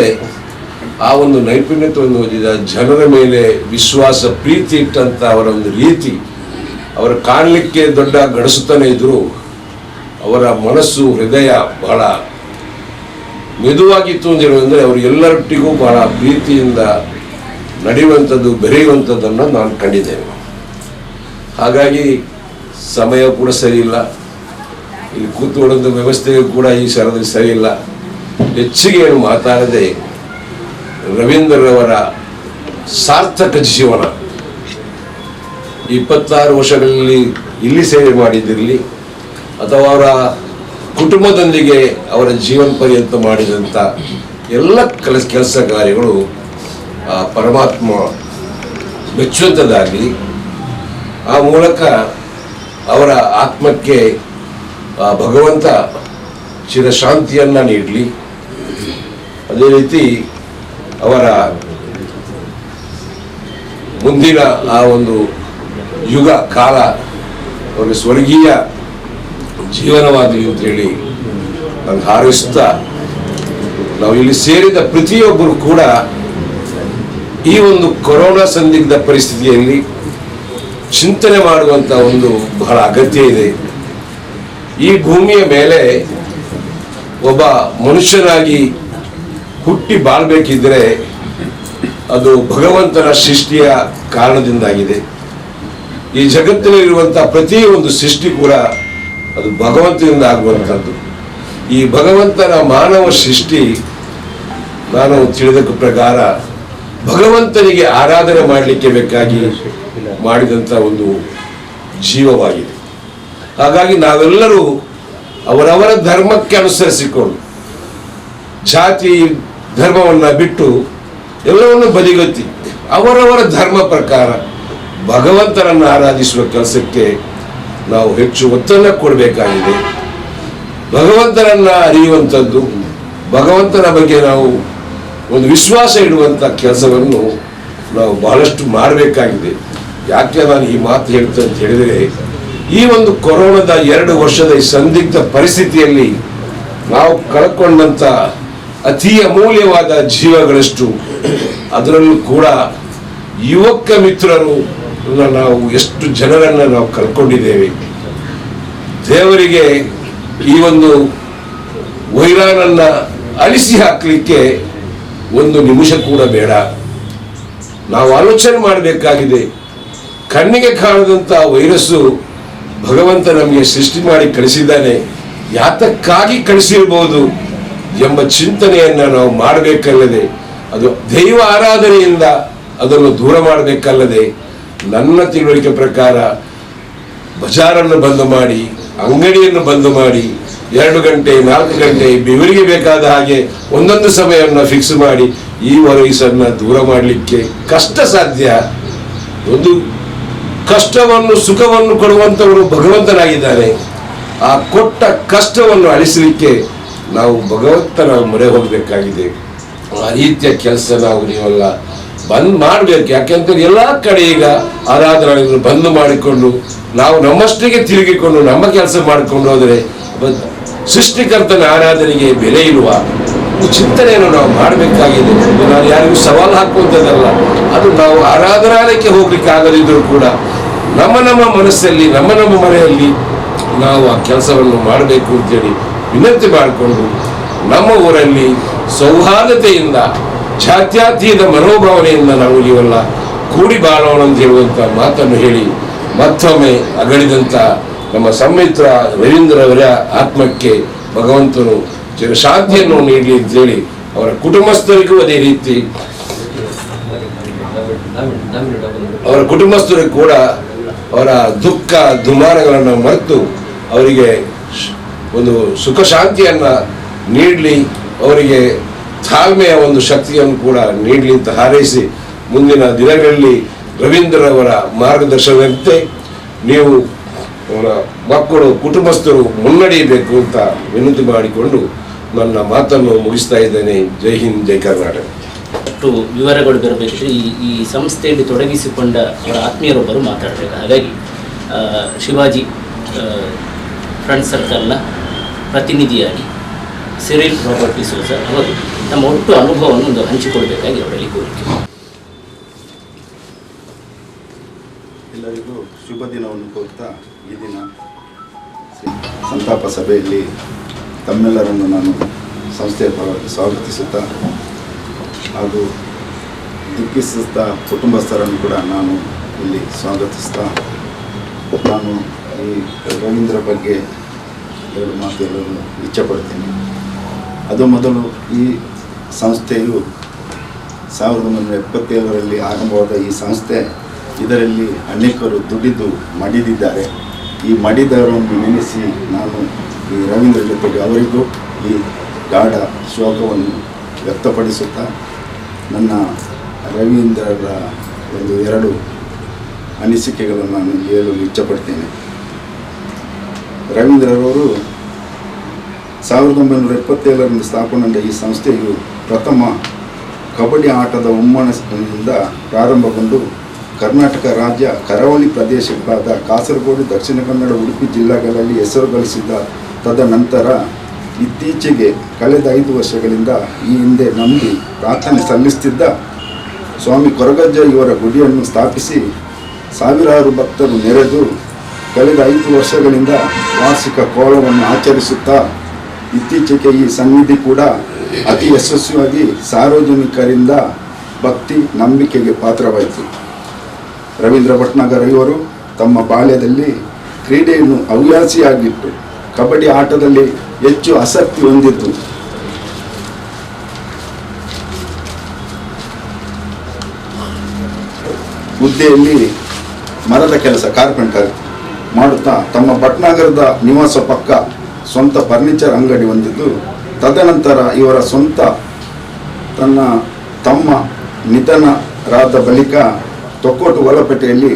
ಆ ಒಂದು ನೈಪುಣ್ಯತ್ವವನ್ನು ಹೊಂದಿದ ಜನರ ಮೇಲೆ ವಿಶ್ವಾಸ, ಪ್ರೀತಿ ಇಟ್ಟಂಥ ಅವರ ಒಂದು ರೀತಿ, ಅವರು ಕಾಣಲಿಕ್ಕೆ ದೊಡ್ಡ ಗಡಸುತ್ತಾನೆ ಇದ್ದರು, ಅವರ ಮನಸ್ಸು ಹೃದಯ ಬಹಳ ಮೆದುವಾಗಿತ್ತು ಅಂತ ಹೇಳುವಂದರೆ ಅವರು ಎಲ್ಲರೊಟ್ಟಿಗೂ ಬಹಳ ಪ್ರೀತಿಯಿಂದ ನಡೆಯುವಂಥದ್ದು, ಬೆರೆಯುವಂಥದ್ದನ್ನು ನಾನು ಕಂಡಿದ್ದೇನೆ. ಹಾಗಾಗಿ ಸಮಯ ಕೂಡ ಸರಿಯಿಲ್ಲ, ಇಲ್ಲಿ ಕೂತ್ಕೊಳ್ಳೋಂಥ ವ್ಯವಸ್ಥೆಯು ಕೂಡ ಈ ಶರದಲ್ಲಿ ಸರಿಯಿಲ್ಲ. ಹೆಚ್ಚಿಗೆ ಏನು ಮಾತಾಡದೆ ರವೀಂದ್ರರವರ ಸಾರ್ಥಕ ಜೀವನ 26 ವರ್ಷಗಳಲ್ಲಿ ಇಲ್ಲಿ ಸೇವೆ ಮಾಡಿದ್ದಿರಲಿ ಅಥವಾ ಅವರ ಕುಟುಂಬದೊಂದಿಗೆ ಅವರ ಜೀವನ ಪರ್ಯಂತ ಮಾಡಿದಂಥ ಎಲ್ಲ ಕೆಲಸ ಕಾರ್ಯಗಳು ಆ ಪರಮಾತ್ಮ ಮೆಚ್ಚುವಂಥದ್ದಾಗಲಿ. ಆ ಮೂಲಕ ಅವರ ಆತ್ಮಕ್ಕೆ ಆ ಭಗವಂತ ಚಿರಶಾಂತಿಯನ್ನು ನೀಡಲಿ. ಅದೇ ರೀತಿ ಅವರ ಮುಂದಿನ ಆ ಒಂದು ಯುಗ ಕಾಲ ಅವರಿಗೆ ಸ್ವರ್ಗೀಯ ಜೀವನವಾಗಲಿ ಅಂತೇಳಿ ನಾನು ಹಾರೈಸುತ್ತಾ, ನಾವು ಇಲ್ಲಿ ಸೇರಿದ ಪ್ರತಿಯೊಬ್ಬರು ಕೂಡ ಈ ಒಂದು ಕೊರೋನಾ ಸಂದಿಗ್ಧ ಪರಿಸ್ಥಿತಿಯಲ್ಲಿ ಚಿಂತನೆ ಮಾಡುವಂಥ ಒಂದು ಬಹಳ ಅಗತ್ಯ ಇದೆ. ಈ ಭೂಮಿಯ ಮೇಲೆ ಒಬ್ಬ ಮನುಷ್ಯನಾಗಿ ಹುಟ್ಟಿ ಬಾಳ್ಬೇಕಿದ್ರೆ ಅದು ಭಗವಂತನ ಸೃಷ್ಟಿಯ ಕಾರಣದಿಂದಾಗಿದೆ. ಈ ಜಗತ್ತಿನಲ್ಲಿರುವಂಥ ಪ್ರತಿ ಒಂದು ಸೃಷ್ಟಿ ಕೂಡ ಅದು ಭಗವಂತನಿಂದ ಆಗುವಂಥದ್ದು. ಈ ಭಗವಂತನ ಮಾನವ ಸೃಷ್ಟಿ ನಾನು ತಿಳಿದ ಪ್ರಕಾರ ಭಗವಂತನಿಗೆ ಆರಾಧನೆ ಮಾಡಲಿಕ್ಕೆ ಬೇಕಾಗಿ ಮಾಡಿದಂಥ ಒಂದು ಜೀವವಾಗಿದೆ. ಹಾಗಾಗಿ ನಾವೆಲ್ಲರೂ ಅವರವರ ಧರ್ಮಕ್ಕೆ ಅನುಸರಿಸಿಕೊಂಡು ಜಾತಿ ಧರ್ಮವನ್ನು ಬಿಟ್ಟು ಎಲ್ಲವನ್ನು ಬದಿಗೊತ್ತಿ ಅವರವರ ಧರ್ಮ ಪ್ರಕಾರ ಭಗವಂತನನ್ನು ಆರಾಧಿಸುವ ಕೆಲಸಕ್ಕೆ ನಾವು ಹೆಚ್ಚು ಒತ್ತನ್ನು ಕೊಡಬೇಕಾಗಿದೆ. ಭಗವಂತನನ್ನು ಅರಿಯುವಂಥದ್ದು, ಭಗವಂತನ ಬಗ್ಗೆ ನಾವು ಒಂದು ವಿಶ್ವಾಸ ಇಡುವಂಥ ಕೆಲಸವನ್ನು ನಾವು ಬಹಳಷ್ಟು ಮಾಡಬೇಕಾಗಿದೆ. ಯಾಕೆ ನಾನು ಈ ಮಾತು ಹೇಳ್ತೇನೆ ಅಂತ ಹೇಳಿದರೆ, ಈ ಒಂದು ಕೊರೋನಾದ 2 ವರ್ಷದ ಈ ಸಂದಿಗ್ಧ ಪರಿಸ್ಥಿತಿಯಲ್ಲಿ ನಾವು ಕಳ್ಕೊಂಡಂಥ ಅತಿ ಅಮೂಲ್ಯವಾದ ಜೀವಗಳಷ್ಟು, ಅದರಲ್ಲೂ ಕೂಡ ಯುವಕ ಮಿತ್ರರು ನಾವು ಎಷ್ಟು ಜನರನ್ನು ನಾವು ಕಳ್ಕೊಂಡಿದ್ದೇವೆ. ದೇವರಿಗೆ ಈ ಒಂದು ವೈರಾನನ್ನು ಅಳಿಸಿ ಹಾಕಲಿಕ್ಕೆ ಒಂದು ನಿಮಿಷ ಕೂಡ ಬೇಡ. ನಾವು ಆಲೋಚನೆ ಮಾಡಬೇಕಾಗಿದೆ. ಕಣ್ಣಿಗೆ ಕಾಣದಂಥ ವೈರಸ್ಸು ಭಗವಂತ ನಮಗೆ ಸೃಷ್ಟಿ ಮಾಡಿ ಕಳಿಸಿದ್ದಾನೆ, ಯಾತಕ್ಕಾಗಿ ಕಳಿಸಿರ್ಬೋದು ಎಂಬ ಚಿಂತನೆಯನ್ನು ನಾವು ಮಾಡಬೇಕಲ್ಲದೆ, ಅದು ದೈವ ಆರಾಧನೆಯಿಂದ ಅದನ್ನು ದೂರ ಮಾಡಬೇಕಲ್ಲದೆ, ನನ್ನ ತಿಳುವಳಿಕೆ ಪ್ರಕಾರ ಬಜಾರನ್ನು ಬಂದ್ ಮಾಡಿ, ಅಂಗಡಿಯನ್ನು ಬಂದ್ ಮಾಡಿ, 2 ಗಂಟೆ 4 ಗಂಟೆ ಇವರಿಗೆ ಬೇಕಾದ ಹಾಗೆ ಒಂದೊಂದು ಸಮಯವನ್ನು ಫಿಕ್ಸ್ ಮಾಡಿ ಈ ವೈರಸ್ಸನ್ನು ದೂರ ಮಾಡಲಿಕ್ಕೆ ಕಷ್ಟ ಸಾಧ್ಯ. ಒಂದು ಕಷ್ಟವನ್ನು ಸುಖವನ್ನು ಕೊಡುವಂಥವರು ಭಗವಂತನಾಗಿದ್ದಾನೆ. ಆ ಕೊಟ್ಟ ಕಷ್ಟವನ್ನು ಅಳಿಸಲಿಕ್ಕೆ ನಾವು ಭಗವಂತನ ಮೊರೆ ಹೋಗಬೇಕಾಗಿದೆ. ಆ ರೀತಿಯ ಕೆಲಸ ನಾವು ನೀವೆಲ್ಲ ಬಂದ್ ಮಾಡಬೇಕು. ಯಾಕೆಂತಂದ್ರೆ ಎಲ್ಲ ಕಡೆ ಈಗ ಆರಾಧನೆಗಳನ್ನು ಬಂದ್ ಮಾಡಿಕೊಂಡು ನಾವು ನಮ್ಮಷ್ಟಿಗೆ ತಿರುಗಿಕೊಂಡು ನಮ್ಮ ಕೆಲಸ ಮಾಡಿಕೊಂಡು ಹೋದರೆ ಸೃಷ್ಟಿಕರ್ತನ ಆರಾಧನೆಗೆ ಬೆಲೆ ಇರುವ ಚಿಂತನೆಯನ್ನು ನಾವು ಮಾಡಬೇಕಾಗಿದೆ. ನಾನು ಯಾರಿಗೂ ಸವಾಲು ಹಾಕುವಂಥದ್ದಲ್ಲ, ಅದು ನಾವು ಆರಾಧನಾಲಯಕ್ಕೆ ಹೋಗ್ಲಿಕ್ಕೆ ಆಗದಿದ್ದರೂ ಕೂಡ ನಮ್ಮ ನಮ್ಮ ಮನಸ್ಸಲ್ಲಿ, ನಮ್ಮ ನಮ್ಮ ಮನೆಯಲ್ಲಿ ನಾವು ಆ ಕೆಲಸವನ್ನು ಮಾಡಬೇಕು ಅಂತೇಳಿ ವಿನಂತಿ ಮಾಡಿಕೊಂಡು, ನಮ್ಮ ಊರಲ್ಲಿ ಸೌಹಾರ್ದತೆಯಿಂದ ಜಾತ್ಯತೀತ ಮನೋಭಾವನೆಯಿಂದ ನಾವು ಇವೆಲ್ಲ ಕೂಡಿ ಬಾಳೋಣ ಅಂತ ಹೇಳುವಂಥ ಮಾತನ್ನು ಹೇಳಿ ಮತ್ತೊಮ್ಮೆ ಅಗಲಿದಂಥ ನಮ್ಮ ಸಮ್ಮಿತ್ರ ರವೀಂದ್ರವರ ಆತ್ಮಕ್ಕೆ ಭಗವಂತನು ಚಿರಶಾಂತಿಯನ್ನು ನೀಡಲಿ ಅಂತೇಳಿ ಅವರ ಕುಟುಂಬಸ್ಥರಿಗೂ ಅದೇ ರೀತಿ ಅವರ ಕುಟುಂಬಸ್ಥರಿಗೂ ಕೂಡ ಅವರ ದುಃಖ ದುಮಾನಗಳನ್ನು ಮರೆತು ಅವರಿಗೆ ಒಂದು ಸುಖ ಶಾಂತಿಯನ್ನು ನೀಡಲಿ, ಅವರಿಗೆ ತಾಳ್ಮೆಯ ಒಂದು ಶಕ್ತಿಯನ್ನು ಕೂಡ ನೀಡಲಿ ಅಂತ ಹಾರೈಸಿ, ಮುಂದಿನ ದಿನಗಳಲ್ಲಿ ರವೀಂದ್ರವರ ಮಾರ್ಗದರ್ಶನದಂತೆ ನೀವು ಅವರ ಮಕ್ಕಳು ಕುಟುಂಬಸ್ಥರು ಮುನ್ನಡೆಯಬೇಕು ಅಂತ ವಿನಂತಿ ಮಾಡಿಕೊಂಡು ನನ್ನ ಮಾತನ್ನು ಮುಗಿಸ್ತಾ ಇದ್ದೇನೆ. ಜೈ ಹಿಂದ್, ಜೈ ಕರ್ನಾಟಕ. ಅಷ್ಟು ವಿವರಗಳು ಬರಬೇಕಿದ್ರೆ ಈ ಸಂಸ್ಥೆಯಲ್ಲಿ ತೊಡಗಿಸಿಕೊಂಡ ಅವರ ಆತ್ಮೀಯರೊಬ್ಬರು ಮಾತಾಡಬೇಕು. ಹಾಗಾಗಿ ಶಿವಾಜಿ ಫ್ರೆಂಡ್ ಸರ್ಕಲ್ನ ಪ್ರತಿನಿಧಿಯಾಗಿ ಸಿರಿಲ್ ರಾಬರ್ಟ್ ಡಿಸೋಜ ಅವರು ತಮ್ಮ ಒಟ್ಟು ಅನುಭವವನ್ನು ಒಂದು ಹಂಚಿಕೊಳ್ಬೇಕಾಗಿ ಅವರಲ್ಲಿ ಕೋರಿಕೆ. ಎಲ್ಲರಿಗೂ ಶುಭ ದಿನವನ್ನು ಕೋರ್ತಾ ಈ ದಿನ ಸಂತಾಪ ಸಭೆಯಲ್ಲಿ ತಮ್ಮೆಲ್ಲರನ್ನು ನಾನು ಸಂಸ್ಥೆಯ ಪರವಾಗಿ ಸ್ವಾಗತಿಸುತ್ತಾ ಹಾಗೂ ದುಃಖಿಸುತ್ತಾ ಕುಟುಂಬಸ್ಥರನ್ನು ಕೂಡ ನಾನು ಇಲ್ಲಿ ಸ್ವಾಗತಿಸ್ತಾ, ನಾನು ಈ ರವೀಂದ್ರ ಬಗ್ಗೆ 2 ಮಾತು ಹೇಳಲು ಇಚ್ಛೆಪಡ್ತೀನಿ. ಅದು ಮೊದಲು ಈ ಸಂಸ್ಥೆಯು 1977ರಲ್ಲಿ ಆರಂಭವಾದ ಈ ಸಂಸ್ಥೆ, ಇದರಲ್ಲಿ ಅನೇಕರು ದುಡಿದು ಮಡಿದಿದ್ದಾರೆ. ಈ ಮಡಿದವರನ್ನು ನೆನೆಸಿ ನಾನು ಈ ರವೀಂದ್ರ ಜೊತೆಗೆ ಅವರಿಗೂ ಈ ಗಾಢ ಶೋಕವನ್ನು ವ್ಯಕ್ತಪಡಿಸುತ್ತಾ ನನ್ನ ರವೀಂದ್ರರ ಒಂದು 2 ಅನಿಸಿಕೆಗಳನ್ನು ನಾನು ಹೇಳಲು ಇಚ್ಛೆಪಡ್ತೇನೆ. ರವೀಂದ್ರರವರು 1977ರಲ್ಲಿ ಸ್ಥಾಪನೆಗೊಂಡ ಈ ಸಂಸ್ಥೆಯು ಪ್ರಥಮ ಕಬಡ್ಡಿ ಆಟದ ಹುಮ್ಮಸ್ಸಿನಿಂದ ಪ್ರಾರಂಭಗೊಂಡು ಕರ್ನಾಟಕ ರಾಜ್ಯ ಕರಾವಳಿ ಪ್ರದೇಶಗಳಾದ ಕಾಸರಗೋಡು, ದಕ್ಷಿಣ ಕನ್ನಡ, ಉಡುಪಿ ಜಿಲ್ಲೆಗಳಲ್ಲಿ ಹೆಸರು ಗಳಿಸಿದ ತದನಂತರ ಇತ್ತೀಚೆಗೆ ಕಳೆದ 5 ವರ್ಷಗಳಿಂದ ಈ ಹಿಂದೆ ನಂಬಿ ಪ್ರಾರ್ಥನೆ ಸಲ್ಲಿಸುತ್ತಿದ್ದ ಸ್ವಾಮಿ ಕೊರಗಜ್ಜ ಇವರ ಗುಡಿಯನ್ನು ಸ್ಥಾಪಿಸಿ ಸಾವಿರಾರು ಭಕ್ತರು ನೆರೆದು ಕಳೆದ 5 ವರ್ಷಗಳಿಂದ ವಾರ್ಷಿಕ ಕೋಲವನ್ನು ಆಚರಿಸುತ್ತಾ ಇತ್ತೀಚೆಗೆ ಈ ಸನ್ನಿಧಿ ಕೂಡ ಅತಿ ಯಶಸ್ವಿಯಾಗಿ ಸಾರ್ವಜನಿಕರಿಂದ ಭಕ್ತಿ ನಂಬಿಕೆಗೆ ಪಾತ್ರವಾಯಿತು. ರವೀಂದ್ರ ಭಟ್ನಾಗರ್ ಇವರು ತಮ್ಮ ಬಾಲ್ಯದಲ್ಲಿ ಕ್ರೀಡೆಯನ್ನು ಹವ್ಯಾಸಿಯಾಗಿಟ್ಟು ಕಬಡ್ಡಿ ಆಟದಲ್ಲಿ ಹೆಚ್ಚು ಆಸಕ್ತಿ ಹೊಂದಿದ್ದು. ಹುದ್ದೆಯಲ್ಲಿ ಮರದ ಕೆಲಸ ಕಾರ್ಪೆಂಟರ್ ಮಾಡುತ್ತಾ ತಮ್ಮ ಭಟ್ನಗರದ ನಿವಾಸ ಪಕ್ಕ ಸ್ವಂತ ಫರ್ನಿಚರ್ ಅಂಗಡಿ ಹೊಂದಿದ್ದು, ತದನಂತರ ಇವರ ಸ್ವಂತ ತನ್ನ ತಮ್ಮ ನಿಧನರಾದ ಬಳಿಕ ತೊಕ್ಕೊಟ್ಟು ಒಳಪೇಟೆಯಲ್ಲಿ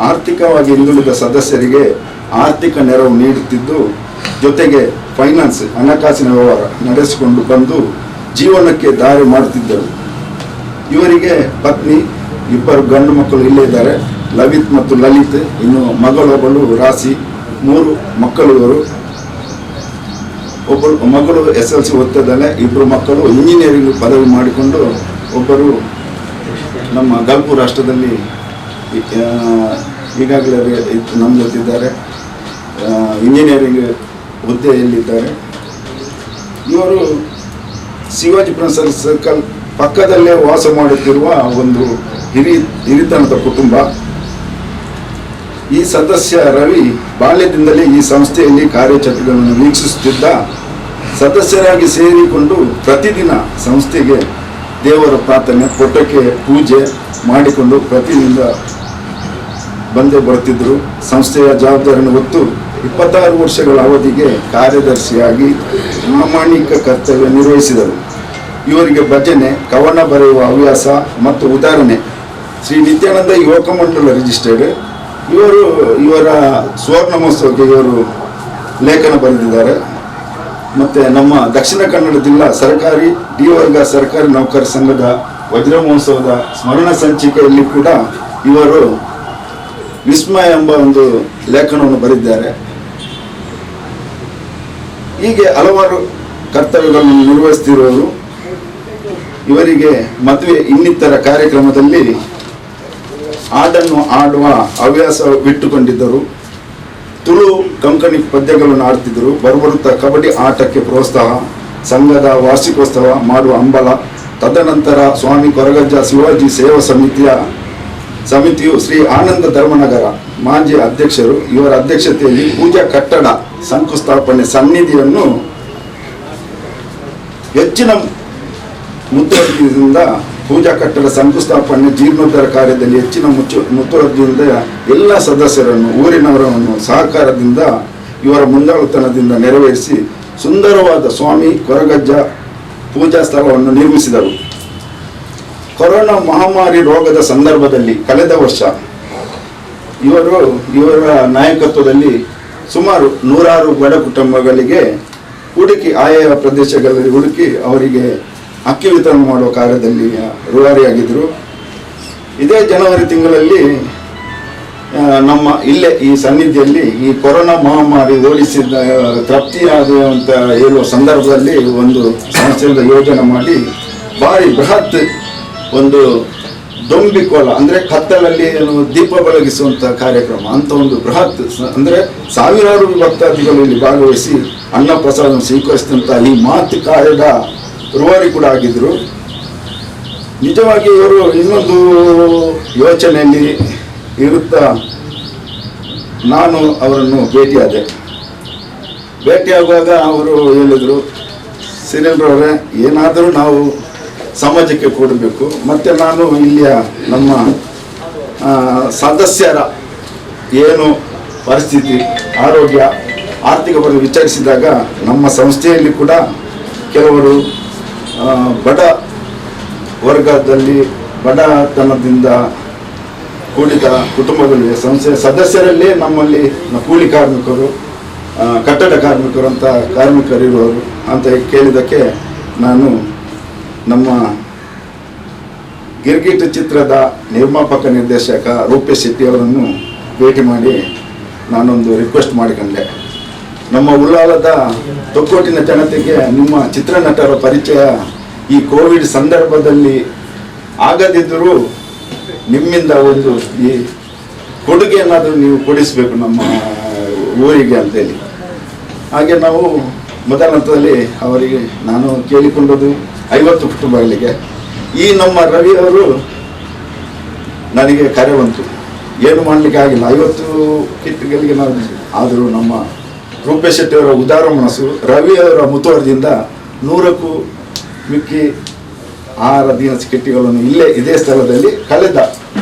ಆರ್ಥಿಕವಾಗಿ ಹಿಂದುಳಿದ ಸದಸ್ಯರಿಗೆ ಆರ್ಥಿಕ ನೆರವು ನೀಡುತ್ತಿದ್ದು, ಜೊತೆಗೆ ಫೈನಾನ್ಸ್ ಹಣಕಾಸಿನ ವ್ಯವಹಾರ ನಡೆಸಿಕೊಂಡು ಬಂದು ಜೀವನಕ್ಕೆ ದಾರಿ ಮಾಡುತ್ತಿದ್ದರು. ಇವರಿಗೆ ಪತ್ನಿ, ಇಬ್ಬರು ಗಂಡು ಮಕ್ಕಳು ಇಲ್ಲೇ ಇದ್ದಾರೆ, ಲವಿತ್ ಮತ್ತು ಲಲಿತ್. ಇನ್ನು ಮಗಳೊಬ್ಬಳು ರಾಶಿ, 3 ಮಕ್ಕಳು ಇವರು. ಒಬ್ಬಳು ಮಗಳು SLC ಓದ್ತಿದ್ದಾಳೆ, ಇಬ್ಬರು ಮಕ್ಕಳು ಇಂಜಿನಿಯರಿಂಗ್ ಪದವಿ ಮಾಡಿಕೊಂಡು, ಒಬ್ಬರು ನಮ್ಮ ಗಲ್ಫ್ ರಾಷ್ಟ್ರದಲ್ಲಿ ಈಗಾಗಲೇ ನಮ್ಮ ಜೊತಿದ್ದಾರೆ, ಇಂಜಿನಿಯರಿಂಗ್ ಹುದ್ದೆಯಲ್ಲಿದ್ದಾರೆ. ಇವರು ಶಿವಾಜಿ ಪ್ರಿನ್ಸಲ್ ಸರ್ಕಲ್ ಪಕ್ಕದಲ್ಲೇ ವಾಸ ಮಾಡುತ್ತಿರುವ ಒಂದು ಹಿರಿತನದ ಕುಟುಂಬ. ಈ ಸದಸ್ಯ ರವಿ ಬಾಲ್ಯದಿಂದಲೇ ಈ ಸಂಸ್ಥೆಯಲ್ಲಿ ಕಾರ್ಯಚಟುವಟಿಕೆಗಳನ್ನು ವೀಕ್ಷಿಸುತ್ತಿದ್ದ ಸದಸ್ಯರಾಗಿ ಸೇರಿಕೊಂಡು ಪ್ರತಿದಿನ ಸಂಸ್ಥೆಗೆ ದೇವರ ಪ್ರಾರ್ಥನೆ, ಫೋಟೋಕ್ಕೆ ಪೂಜೆ ಮಾಡಿಕೊಂಡು ಪ್ರತಿದಿನ ಬಂದೇ ಬರುತ್ತಿದ್ದರು. ಸಂಸ್ಥೆಯ ಜವಾಬ್ದಾರಿಯನ್ನು ಹೊತ್ತು 26 ವರ್ಷಗಳ ಅವಧಿಗೆ ಕಾರ್ಯದರ್ಶಿಯಾಗಿ ಪ್ರಾಮಾಣಿಕ ಕರ್ತವ್ಯ ನಿರ್ವಹಿಸಿದರು. ಇವರಿಗೆ ಭಜನೆ, ಕವನ ಬರೆಯುವ ಹವ್ಯಾಸ ಮತ್ತು ಉದಾಹರಣೆ ಶ್ರೀ ನಿತ್ಯಾನಂದ ಯುವಕ ಮಂಡಲ ರಿಜಿಸ್ಟರ್ಡ್. ಇವರು ಇವರ ಸುವರ್ಣ ಮಹೋತ್ಸವಕ್ಕೆ ಇವರು ಲೇಖನ ಬರೆದಿದ್ದಾರೆ. ಮತ್ತು ನಮ್ಮ ದಕ್ಷಿಣ ಕನ್ನಡ ಜಿಲ್ಲಾ ಸರ್ಕಾರಿ ಡಿ ವರ್ಗ ಸರ್ಕಾರಿ ನೌಕರ ಸಂಘದ ವಜ್ರ ಮಹೋತ್ಸವದ ಸ್ಮರಣ ಸಂಚಿಕೆಯಲ್ಲಿ ಕೂಡ ಇವರು ವಿಸ್ಮಯ ಎಂಬ ಒಂದು ಲೇಖನವನ್ನು ಬರೆದಿದ್ದಾರೆ. ಹೀಗೆ ಹಲವಾರು ಕರ್ತವ್ಯಗಳನ್ನು ನಿರ್ವಹಿಸುತ್ತಿರುವವರು. ಇವರಿಗೆ ಮದುವೆ ಇನ್ನಿತರ ಕಾರ್ಯಕ್ರಮದಲ್ಲಿ ಹಾಡನ್ನು ಹಾಡುವ ಹವ್ಯಾಸವಿಟ್ಟುಕೊಂಡಿದ್ದರು. ತುಳು ಕಂಕಣಿ ಪದ್ಯಗಳನ್ನು ಆಡ್ತಿದ್ದರು. ಬರುಬರುತ್ತಾ ಕಬಡ್ಡಿ ಆಟಕ್ಕೆ ಪ್ರೋತ್ಸಾಹ, ಸಂಘದ ವಾರ್ಷಿಕೋತ್ಸವ ಮಾಡುವ ಹಂಬಲ. ತದನಂತರ ಸ್ವಾಮಿ ಕೊರಗಜ್ಜ ಶಿವಾಜಿ ಸೇವಾ ಸಮಿತಿಯು ಶ್ರೀ ಆನಂದ ಧರ್ಮನಗರ ಮಾಜಿ ಅಧ್ಯಕ್ಷರು ಇವರ ಅಧ್ಯಕ್ಷತೆಯಲ್ಲಿ ಪೂಜಾ ಕಟ್ಟಡ ಶಂಕುಸ್ಥಾಪನೆ ಸನ್ನಿಧಿಯನ್ನು ಹೆಚ್ಚಿನ ಮುತುವರ್ಜಿಯಿಂದ ಪೂಜಾ ಕಟ್ಟಡ ಶಂಕುಸ್ಥಾಪನೆ ಜೀರ್ಣೋದ್ಧಾರ ಕಾರ್ಯದಲ್ಲಿ ಹೆಚ್ಚಿನ ಮುತುವರ್ಜಿಯಿಂದ ಎಲ್ಲ ಸದಸ್ಯರನ್ನು ಊರಿನವರನ್ನು ಸಹಕಾರದಿಂದ ಇವರ ಮುಂದಾಳುತನದಿಂದ ನೆರವೇರಿಸಿ ಸುಂದರವಾದ ಸ್ವಾಮಿ ಕೊರಗಜ್ಜ ಪೂಜಾ ಸ್ಥಳವನ್ನು ನಿರ್ಮಿಸಿದರು. ಕೊರೋನಾ ಮಹಾಮಾರಿ ರೋಗದ ಸಂದರ್ಭದಲ್ಲಿ ಕಳೆದ ವರ್ಷ ಇವರ ನಾಯಕತ್ವದಲ್ಲಿ ಸುಮಾರು 100 ಬಡ ಕುಟುಂಬಗಳಿಗೆ ಹುಡುಕಿ ಆಯಾ ಪ್ರದೇಶಗಳಲ್ಲಿ ಹುಡುಕಿ ಅವರಿಗೆ ಅಕ್ಕಿ ವಿತರಣೆ ಮಾಡುವ ಕಾರ್ಯದಲ್ಲಿ ರೂವಾರಿಯಾಗಿದ್ದರು. ಇದೇ ಜನವರಿ ತಿಂಗಳಲ್ಲಿ ನಮ್ಮ ಇಲ್ಲೇ ಈ ಸನ್ನಿಧಿಯಲ್ಲಿ ಈ ಕೊರೋನಾ ಮಹಾಮಾರಿ ಹೋಲಿಸಿದ ತೃಪ್ತಿಯಾದ ಅಂತ ಹೇಳುವ ಸಂದರ್ಭದಲ್ಲಿ ಒಂದು ಸಂಸ್ಥೆಯಿಂದ ಯೋಜನೆ ಮಾಡಿ ಭಾರಿ ಬೃಹತ್ ಒಂದು ದೊಂಬಿಕೋಲ ಅಂದರೆ ಕತ್ತಲಲ್ಲಿ ಏನು ದೀಪ ಬೆಳಗಿಸುವಂಥ ಕಾರ್ಯಕ್ರಮ ಅಂತ ಒಂದು ಬೃಹತ್ ಅಂದರೆ ಸಾವಿರಾರು ಭಕ್ತಾದಿಗಳು ಇಲ್ಲಿ ಭಾಗವಹಿಸಿ ಅನ್ನ ಪ್ರಸಾದ ಸ್ವೀಕರಿಸಿದಂಥ ಈ ಮಾತು ಕಾರ್ಯದ ರೂವಾರಿ ಕೂಡ ಆಗಿದ್ದರು. ನಿಜವಾಗಿ ಇವರು ಇನ್ನೊಂದು ಯೋಚನೆಯಲ್ಲಿ ಇರುತ್ತಾ ನಾನು ಅವರನ್ನು ಭೇಟಿಯಾದೆ. ಭೇಟಿಯಾಗುವಾಗ ಅವರು ಹೇಳಿದರು, ಸಿರಿಲ್ರವರೇ, ಏನಾದರೂ ನಾವು ಸಮಾಜಕ್ಕೆ ಕೊಡಬೇಕು, ಮತ್ತು ನಾನು ಇಲ್ಲಿಯ ನಮ್ಮ ಸದಸ್ಯರ ಏನು ಪರಿಸ್ಥಿತಿ, ಆರೋಗ್ಯ, ಆರ್ಥಿಕ ಬಗ್ಗೆ ವಿಚಾರಿಸಿದಾಗ ನಮ್ಮ ಸಂಸ್ಥೆಯಲ್ಲಿ ಕೂಡ ಕೆಲವರು ಬಡ ವರ್ಗದಲ್ಲಿ ಬಡತನದಿಂದ ಕೂಡಿದ ಕುಟುಂಬಗಳಿವೆ. ಸಂಸ್ಥೆಯ ಸದಸ್ಯರಲ್ಲೇ ನಮ್ಮಲ್ಲಿ ಕೂಲಿ ಕಾರ್ಮಿಕರು, ಕಟ್ಟಡ ಕಾರ್ಮಿಕರು ಅಂತ ಕಾರ್ಮಿಕರಿರುವರು ಅಂತ ಕೇಳಿದ್ದಕ್ಕೆ ನಾನು ನಮ್ಮ ಗಿರ್ಗಿಟ್ ಚಿತ್ರದ ನಿರ್ಮಾಪಕ ನಿರ್ದೇಶಕ ರೂಪೇಶ್ ಶೆಟ್ಟಿ ಅವರನ್ನು ಭೇಟಿ ಮಾಡಿ ನಾನೊಂದು ರಿಕ್ವೆಸ್ಟ್ ಮಾಡಿಕೊಂಡೆ. ನಮ್ಮ ಉಳ್ಳಾಲದ ತೊಕ್ಕೋಟಿನ ಜನತೆಗೆ ನಿಮ್ಮ ಚಿತ್ರನಟರ ಪರಿಚಯ ಈ ಕೋವಿಡ್ ಸಂದರ್ಭದಲ್ಲಿ ಆಗದಿದ್ದರೂ ನಿಮ್ಮಿಂದ ಒಂದು ಈ ಕೊಡುಗೆಯನ್ನಾದರೂ ನೀವು ಕೊಡಿಸಬೇಕು ನಮ್ಮ ಊರಿಗೆ ಅಂತೇಳಿ. ಹಾಗೆ ನಾವು ಮೊದಲ ಹಂತದಲ್ಲಿ ಅವರಿಗೆ ನಾನು ಕೇಳಿಕೊಂಡದ್ದು 50 ಕುಟುಂಬಗಳಿಗೆ. ಈ ನಮ್ಮ ರವಿಯವರು ನನಗೆ ಕರೆ ಬಂತು, ಏನು ಮಾಡಲಿಕ್ಕೆ ಆಗಿಲ್ಲ, 50 ಕಿಟ್ಗಳಿಗೆ ನಾವು. ಆದರೂ ನಮ್ಮ ರೂಪೇಶ್ ಶೆಟ್ಟಿಯವರ ಉದಾರ ಮನಸ್ಸು, ರವಿಯವರ ಮುತುವರ್ಜಿಯಿಂದ 100ಕ್ಕೂ ಮಿಕ್ಕಿ ಆಹಾರ ದಿನಸಿ ಕಿಟ್ಟಿಗಳನ್ನು ಇಲ್ಲೇ ಇದೇ ಸ್ಥಳದಲ್ಲಿ ಕಳೆದ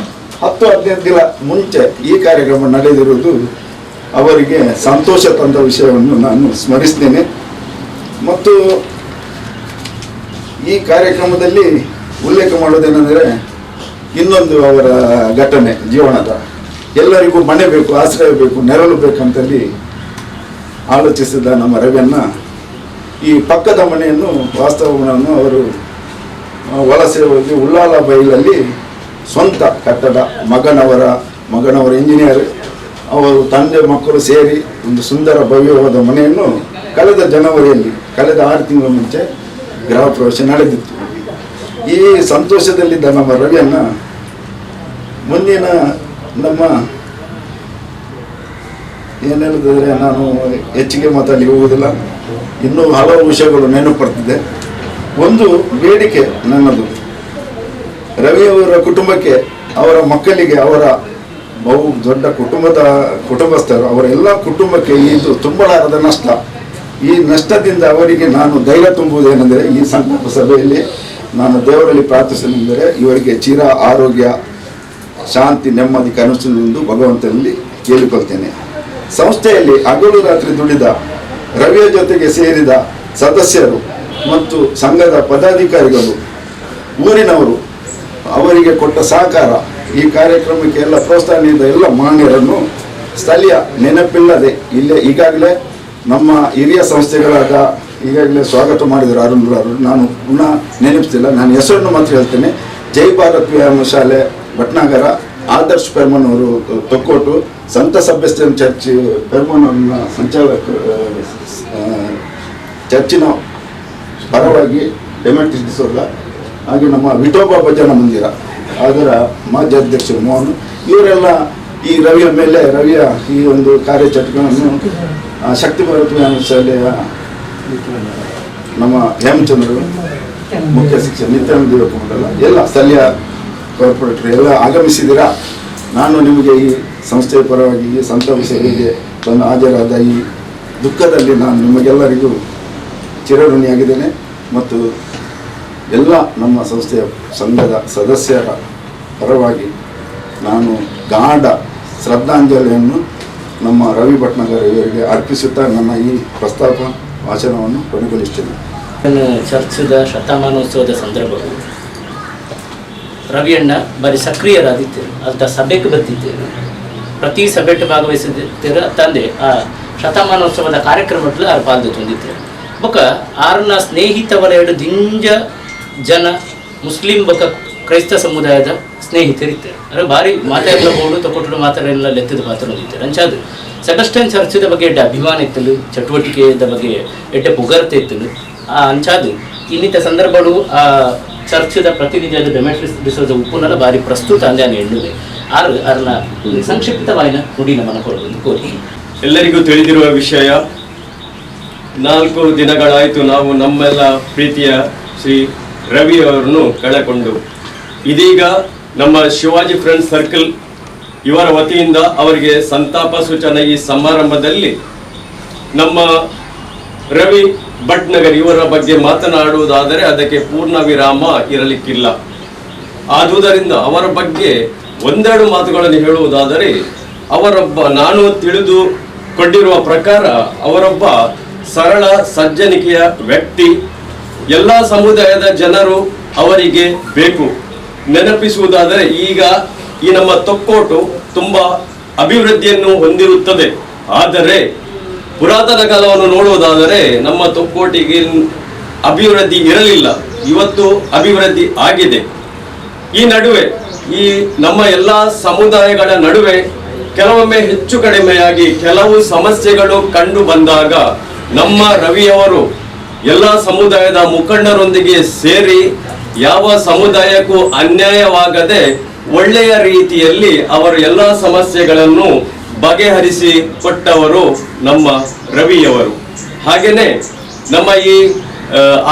10 10-15 ದಿನ ಮುಂಚೆ ಈ ಕಾರ್ಯಕ್ರಮ ನಡೆದಿರುವುದು ಅವರಿಗೆ ಸಂತೋಷ ತಂದ ವಿಷಯವನ್ನು ನಾನು ಸ್ಮರಿಸ್ತೇನೆ. ಮತ್ತು ಈ ಕಾರ್ಯಕ್ರಮದಲ್ಲಿ ಉಲ್ಲೇಖ ಮಾಡೋದೇನೆಂದರೆ ಇನ್ನೊಂದು ಅವರ ಘಟನೆ ಜೀವನದ, ಎಲ್ಲರಿಗೂ ಮನೆ ಬೇಕು, ಆಶ್ರಯ ಬೇಕು, ನೆರಳು ಬೇಕಂತಲ್ಲಿ ಆಲೋಚಿಸಿದ ನಮ್ಮ ರವಿಯನ್ನ ಈ ಪಕ್ಕದ ಮನೆಯನ್ನು ವಾಸ್ತವವನ್ನು ಅವರು ವಲಸೆ ಹೋಗಿ ಉಳ್ಳಾಲ ಬೈಲಲ್ಲಿ ಸ್ವಂತ ಕಟ್ಟಡ, ಮಗನವರ ಇಂಜಿನಿಯರ್, ಅವರು ತಂದೆ ಮಕ್ಕಳು ಸೇರಿ ಒಂದು ಸುಂದರ ಭವ್ಯವಾದ ಮನೆಯನ್ನು ಕಳೆದ ಜನವರಿಯಲ್ಲಿ, ಕಳೆದ 6 ತಿಂಗಳ ಮುಂಚೆ ಗೃಹ ಪ್ರವೇಶ ನಡೆದಿತ್ತು. ಈ ಸಂತೋಷದಲ್ಲಿದ್ದ ನಮ್ಮ ರವಿಯನ್ನ ಮುಂದಿನ ನಮ್ಮ ಏನು ಹೇಳಿದ್ರೆ ನಾನು ಹೆಚ್ಚಿಗೆ ಮಾತಾಡಲಿಕ್ಕೆ ಹೋಗುವುದಿಲ್ಲ, ಇನ್ನೂ ಹಲವು ವಿಷಯಗಳು ನೆನಪು. ಒಂದು ಬೇಡಿಕೆ ನನ್ನದು, ರವಿಯವರ ಕುಟುಂಬಕ್ಕೆ, ಅವರ ಮಕ್ಕಳಿಗೆ, ಅವರ ಬಹು ದೊಡ್ಡ ಕುಟುಂಬಸ್ಥರು, ಅವರ ಎಲ್ಲ ಕುಟುಂಬಕ್ಕೆ ಇದು ತುಂಬಲಾರದ ನಷ್ಟ. ಈ ನಷ್ಟದಿಂದ ಅವರಿಗೆ ನಾನು ಧೈರ್ಯ ತುಂಬುವುದೇನೆಂದರೆ, ಈ ಸಂಕಲ್ಪ ಸಭೆಯಲ್ಲಿ ನಾನು ದೇವರಲ್ಲಿ ಪ್ರಾರ್ಥಿಸಲೆಂದರೆ ಇವರಿಗೆ ಚಿರ ಆರೋಗ್ಯ, ಶಾಂತಿ, ನೆಮ್ಮದಿ ಕನಸಿನೆಂದು ಭಗವಂತನಲ್ಲಿ ಕೇಳಿಕೊಳ್ತೇನೆ. ಸಂಸ್ಥೆಯಲ್ಲಿ ಹಗಲು ರಾತ್ರಿ ದುಡಿದ ರವಿಯ ಜೊತೆಗೆ ಸೇರಿದ ಸದಸ್ಯರು ಮತ್ತು ಸಂಘದ ಪದಾಧಿಕಾರಿಗಳು, ಊರಿನವರು ಅವರಿಗೆ ಕೊಟ್ಟ ಸಹಕಾರ, ಈ ಕಾರ್ಯಕ್ರಮಕ್ಕೆ ಎಲ್ಲ ಪ್ರೋತ್ಸಾಹ ನೀಡಿದ ಎಲ್ಲ ಮಾನ್ಯರನ್ನು ಸ್ಥಳೀಯ ನೆನಪಿಲ್ಲದೆ ಇಲ್ಲೇ ಈಗಾಗಲೇ ನಮ್ಮ ಹಿರಿಯ ಸಂಸ್ಥೆಗಳಾದ ಈಗಾಗಲೇ ಸ್ವಾಗತ ಮಾಡಿದರು ಅರುಣ್, ನಾನು ಪುನಃ ನೆನಪಿಸ್ತಿಲ್ಲ, ನಾನು ಹೆಸರನ್ನು ಮಾತ್ರ ಹೇಳ್ತೇನೆ. ಜೈ ಭಾರತ್ ವ್ಯಾಯಾಮ ಶಾಲೆ ಭಟ್ನಾಗರ, ಆದರ್ಶ್ ಪೆರ್ಮನವರು ತೊಕ್ಕೋಟು, ಸಂತ ಸೆಬಾಸ್ಟಿಯನ್ ಚರ್ಚ್ ಪೆರ್ಮನವ್ರನ್ನ ಸಂಚಾಲಕ ಚರ್ಚಿನ ಪರವಾಗಿ ಡೆಮೆಟ್ರಿಸ್ ಡಿಸೋಜ, ಹಾಗೆ ನಮ್ಮ ವಿಠೋಬ ಭಜನಾ ಮಂದಿರ ಅದರ ಮಾಜಿ ಅಧ್ಯಕ್ಷರು ಮೋಹನ್, ಇವರೆಲ್ಲ ಈ ರವಿಯ ಮೇಲೆ, ರವಿಯ ಈ ಒಂದು ಕಾರ್ಯಚಟುವಟಿಕೆಗಳನ್ನು ಶಕ್ತಿ ಭಾರತ್ ವ್ಯಾಯಾಮ ಶಾಲೆಯ ನಮ್ಮ ಹೇಮಚಂದ್ರ ಮುಖ್ಯ ಶಿಕ್ಷಕ ನಿತ್ಯಾನಂದ ದೇವಕುಮಾರಲ್ಲ, ಎಲ್ಲ ಸ್ಥಳೀಯ ಕಾರ್ಪೊರೇಟರ್ ಎಲ್ಲ ಆಗಮಿಸಿದ್ದೀರಾ. ನಾನು ನಿಮಗೆ ಈ ಸಂಸ್ಥೆಯ ಪರವಾಗಿ ಈ ಸಂತಾಪ ಸಭೆಗೆ ಬಂದು ಹಾಜರಾದ ಈ ದುಃಖದಲ್ಲಿ ನಾನು ನಿಮಗೆಲ್ಲರಿಗೂ ಚಿರಋಣಿಯಾಗಿದ್ದೇನೆ. ಮತ್ತು ಎಲ್ಲ ನಮ್ಮ ಸಂಸ್ಥೆಯ ಸಂಘದ ಸದಸ್ಯರ ಪರವಾಗಿ ನಾನು ಗಾಢ ಶ್ರದ್ಧಾಂಜಲಿಯನ್ನು ನಮ್ಮ ರವಿ ಭಟ್ನಗರ್ ಇವರಿಗೆ ಅರ್ಪಿಸುತ್ತಾ ನನ್ನ ಈ ಪ್ರಸ್ತಾಪ ಭಾಷಣವನ್ನು ಕೊನೆಗೊಳಿಸ್ತೇನೆ. ಚರ್ಚದ ಶತಮಾನೋತ್ಸವದ ಸಂದರ್ಭವು ರವಿಯಣ್ಣ ಬಾರಿ ಸಕ್ರಿಯರಾದಿತ್ತೇರು, ಅಂತ ಸಭೆಗೆ ಬತ್ತಿದ್ದೇರು, ಪ್ರತಿ ಸಭೆಟ್ಟು ಭಾಗವಹಿಸಿದ್ದೀರ ತಂದೆ ಆ ಶತಮಾನೋತ್ಸವದ ಕಾರ್ಯಕ್ರಮದಲ್ಲಿ ಆರು ಪಾಲ್ದು ತಂದಿದ್ದೇರು. ಬೊಕ ಆರ್ನ ಸ್ನೇಹಿತ ವಲಯಡು ದಿಂಜ ಜನ ಮುಸ್ಲಿಂ ಬೊಕ ಕ್ರೈಸ್ತ ಸಮುದಾಯದ ಸ್ನೇಹಿತರಿದ್ದಾರೆ. ಅಂದರೆ ಭಾರಿ ಮಾತಾಡಲ ಬೋರ್ಡು ತಕೊಟ್ಟು ಮಾತಾಡಲ್ಲ ಲೆತ್ತದ ಮಾತ್ರ ಹೊಂದಿದ್ದಾರೆ. ಅಂಚಾದು ಸೆಬಸ್ಟಿಯನ್ ಚರ್ಚದ ಬಗ್ಗೆ ಎಡ್ಡೆ ಅಭಿಮಾನ ಇತ್ತಲು, ಚಟುವಟಿಕೆದ ಬಗ್ಗೆ ಎಡ್ಡೆ ಪುಗರ್ತೆ ಇತ್ತಲು. ಆ ಅಂಚಾದು ಇನ್ನಿತ ಸಂದರ್ಭಗಳು ಆ ಚರ್ಚದ ಪ್ರತಿನಿಧಿಯಾದ ಡೆಮೆಟ್ರಿಸ್ ಡಿಸೋಜ ಉಪ್ಪುನಲ ಭಾರಿ ಪ್ರಸ್ತುತ ಅಂದೆ ಎಣ್ಣುವೆ ಆರು ಅರ್ನ ಸಂಕ್ಷಿಪ್ತವಾಯಿನ ನುಡಿ ನಮ್ಮನ್ನು ಕೊಡೋದು ಕೋರಿ. ಎಲ್ಲರಿಗೂ ತಿಳಿದಿರುವ ವಿಷಯ, 4 ದಿನಗಳಾಯಿತು ನಾವು ನಮ್ಮೆಲ್ಲ ಪ್ರೀತಿಯ ಶ್ರೀ ರವಿ ಅವರನ್ನು ಕಳೆಕೊಂಡು. ಇದೀಗ ನಮ್ಮ ಶಿವಾಜಿ ಫ್ರೆಂಡ್ಸ್ ಸರ್ಕಲ್ ಇವರ ವತಿಯಿಂದ ಅವರಿಗೆ ಸಂತಾಪ ಸೂಚನಾ ಈ ಸಮಾರಂಭದಲ್ಲಿ ನಮ್ಮ ರವಿ ಭಟ್ನಗರ್ ಇವರ ಬಗ್ಗೆ ಮಾತನಾಡುವುದಾದರೆ ಅದಕ್ಕೆ ಪೂರ್ಣ ವಿರಾಮ ಇರಲಿಕ್ಕಿಲ್ಲ. ಆದುದರಿಂದ ಅವರ ಬಗ್ಗೆ ಒಂದೆರಡು ಮಾತುಗಳನ್ನು ಹೇಳುವುದಾದರೆ, ಅವರೊಬ್ಬ ನಾನು ತಿಳಿದುಕೊಂಡಿರುವ ಪ್ರಕಾರ ಅವರೊಬ್ಬ ಸರಳ ಸಜ್ಜನಿಕೆಯ ವ್ಯಕ್ತಿ. ಎಲ್ಲ ಸಮುದಾಯದ ಜನರು ಅವರಿಗೆ ಬೇಕು. ನೆನಪಿಸುವುದಾದರೆ ಈಗ ಈ ನಮ್ಮ ತೊಕ್ಕೋಟು ತುಂಬ ಅಭಿವೃದ್ಧಿಯನ್ನು ಹೊಂದಿರುತ್ತದೆ. ಆದರೆ ಪುರಾತನ ಕಾಲವನ್ನು ನೋಡುವುದಾದರೆ ನಮ್ಮ ತೊಕ್ಕೋಟಿಗೆ ಅಭಿವೃದ್ಧಿ ಇರಲಿಲ್ಲ. ಇವತ್ತು ಅಭಿವೃದ್ಧಿ ಆಗಿದೆ. ಈ ನಡುವೆ ಈ ನಮ್ಮ ಎಲ್ಲ ಸಮುದಾಯಗಳ ನಡುವೆ ಕೆಲವೊಮ್ಮೆ ಹೆಚ್ಚು ಕಡಿಮೆಯಾಗಿ ಕೆಲವು ಸಮಸ್ಯೆಗಳು ಕಂಡು ಬಂದಾಗ ನಮ್ಮ ರವಿಯವರು ಎಲ್ಲ ಸಮುದಾಯದ ಮುಖಂಡರೊಂದಿಗೆ ಸೇರಿ ಯಾವ ಸಮುದಾಯಕ್ಕೂ ಅನ್ಯಾಯವಾಗದೆ ಒಳ್ಳೆಯ ರೀತಿಯಲ್ಲಿ ಅವರು ಎಲ್ಲ ಸಮಸ್ಯೆಗಳನ್ನು ಬಗೆಹರಿಸಿ ಕೊಟ್ಟವರು ನಮ್ಮ ರವಿಯವರು. ಹಾಗೆಯೇ ನಮ್ಮ ಈ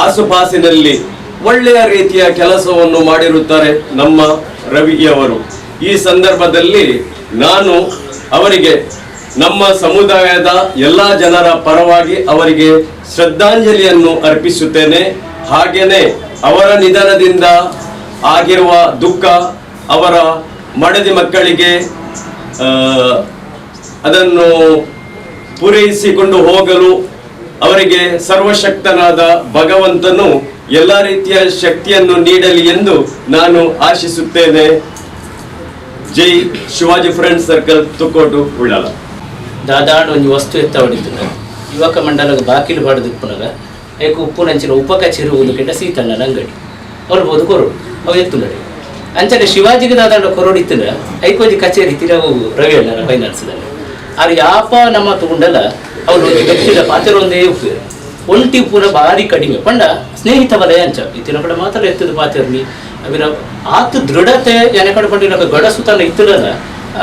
ಆಸುಪಾಸಿನಲ್ಲಿ ಒಳ್ಳೆಯ ರೀತಿಯ ಕೆಲಸವನ್ನು ಮಾಡಿರುತ್ತಾರೆ ನಮ್ಮ ರವಿಯವರು. ಈ ಸಂದರ್ಭದಲ್ಲಿ ನಾನು ಅವರಿಗೆ ನಮ್ಮ ಸಮುದಾಯದ ಎಲ್ಲ ಜನರ ಪರವಾಗಿ ಅವರಿಗೆ ಶ್ರದ್ಧಾಂಜಲಿಯನ್ನು ಅರ್ಪಿಸುತ್ತೇನೆ. ಹಾಗೆಯೇ ಅವರ ನಿಧನದಿಂದ ಆಗಿರುವ ದುಃಖ ಅವರ ಮಡದಿ ಮಕ್ಕಳಿಗೆ ಅದನ್ನು ಪೂರೈಸಿಕೊಂಡು ಹೋಗಲು ಅವರಿಗೆ ಸರ್ವಶಕ್ತನಾದ ಭಗವಂತನು ಎಲ್ಲ ರೀತಿಯ ಶಕ್ತಿಯನ್ನು ನೀಡಲಿ ಎಂದು ನಾನು ಆಶಿಸುತ್ತೇನೆ. ಜೈ ಶಿವಾಜಿ ಫ್ರೆಂಡ್ ಸರ್ಕಲ್ ತುಕ್ಕೋಟು ಉಳ್ಳಾಲ. ದಾದಾಂಡ ಒಂಜಿ ವಸ್ತು ಎತ್ತ ಹೊಡಿತದೆ ಯುವಕ ಮಂಡಲದ ಬಾಕಿಲು ಬಾಡದಿಪ್ಪುನಗ ಏಕ ಉಪ್ಪುನಂಚಿನ ಉಪ ಕಚೇರಿ ಒಂದು ಸೀತಣ್ಣನ ಅಂಗಡಿ ಅವ್ರು ಬೋದು ಕೊರೋಡು ಅವು ಎತ್ತುನಡೆ ಅಂಚನೆ ಶಿವಾಜಿಗೆ ದಾದಾಂಡ ಕೊರೋಡು ಇತ್ತಿನ ಐಕೊಂಜಿ ಕಚೇರಿ ತಿರವು ರವಿ ಅಣ್ಣನ ಫೈನಾನ್ಸ್ದಲ್ಲಿ ಆರು ಯಾಪ ನಮ್ಮ ತಗೊಂಡಲ್ಲ ಅವ್ರು ಒಂದು ವ್ಯಕ್ತಿದ ಪಾತ್ರ ಒಂದೇ ಉಪ್ಪು ಒಂಟಿ ಉಪ್ಪುನ ಭಾರಿ ಕಡಿಮೆ ಪಂಡ ಸ್ನೇಹಿತ ವಲಯ ಅಂಚ ಇತ್ತಿನ ಕಡೆ ಮಾತ್ರ ಎತ್ತದ ಪಾತಿರ್ನಿ ಅವಿನ ಆತು ದೃಢತೆ ಎನ ಕಡೆ ಪಂಡಿನ ಗಡಸುತನ ಇತ್ತಿರಲ್ಲ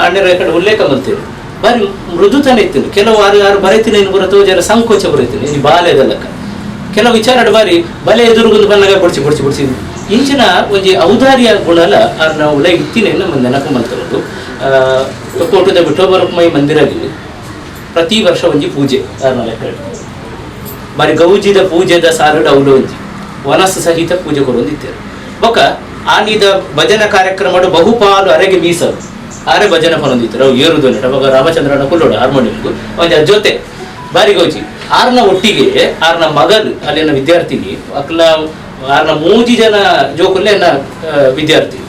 ಅಣ್ಣರ ಕಡೆ ಉಲ್ಲೇಖ ಮಲ್ತೀರಿ ಬಾರಿ ಮೃದುತನ ಇತ್ತು. ಕೆಲವು ಆರು ಯಾರು ಬರೀತೀನಿ ಬರುತ್ತೋ ಜರ ಸಂಕೋಚ ಬರೀತೀನಿ ಈ ಬಾಲ್ಯದಲ್ಲಕ್ಕ ಕೆಲವು ವಿಚಾರ ಬಾರಿ ಬಲೆ ಎದುರುಗುಂದು ಬಂದಾಗ ಕೊಡ್ಸಿ ಕೊಡ್ಸಿ ಕೊಡ್ಸಿ ಇಂಚಿನ ಒಂಜಿ ಔದಾರ್ಯ ಗುಣಲ ಆರ್ ನಾವು ಉಲ ಇತ್ತಿನ ನಮ್ಮ ನೆನಪು ಮಲ್ತಿರೋದು. ಕೋಟದ ವಿಠೋಬ ಮಂದಿರದಲ್ಲಿ ಪ್ರತಿ ವರ್ಷ ಒಂಜಿ ಪೂಜೆ ಆರ್ನ ಲೆಕ್ಕ ಬಾರಿ ಗೌಜಿದ ಪೂಜೆದ ಸಾರುಡ ಅವಳು ಒಂಜಿ ವನಸ್ಸು ಸಹಿತ ಪೂಜೆ ಕೊಡೊಂದಿತ್ತೇವೆ. ಬೊಕ್ಕ ಆನಿದ ಭಜನಾ ಕಾರ್ಯಕ್ರಮ ಬಹುಪಾಲು ಅರೆಗೆ ಮೀಸಲು ಆರೆ ಭಜನೆ ಪನೊಂದಿತ್ತರು ಅವು ಏರುದು ಅವಾಗ ರಾಮಚಂದ್ರನ ಕುಲ್ಲೋಡು ಹಾರ್ಮೋನಿಯಂಗು ಒಂಜಿ ಜೊತೆ ಬಾರಿ ಗೌಜಿ ಆರ್ನ ಒಟ್ಟಿಗೆ ಆರ್ನ ಮಗಲು ಅಲ್ಲಿನ ವಿದ್ಯಾರ್ಥಿನಿ ಅಕ್ಲ ಆರ್ನ ಮೂಜಿ ಜನ ಜೋಕುಲ್ಲೆ ವಿದ್ಯಾರ್ಥಿ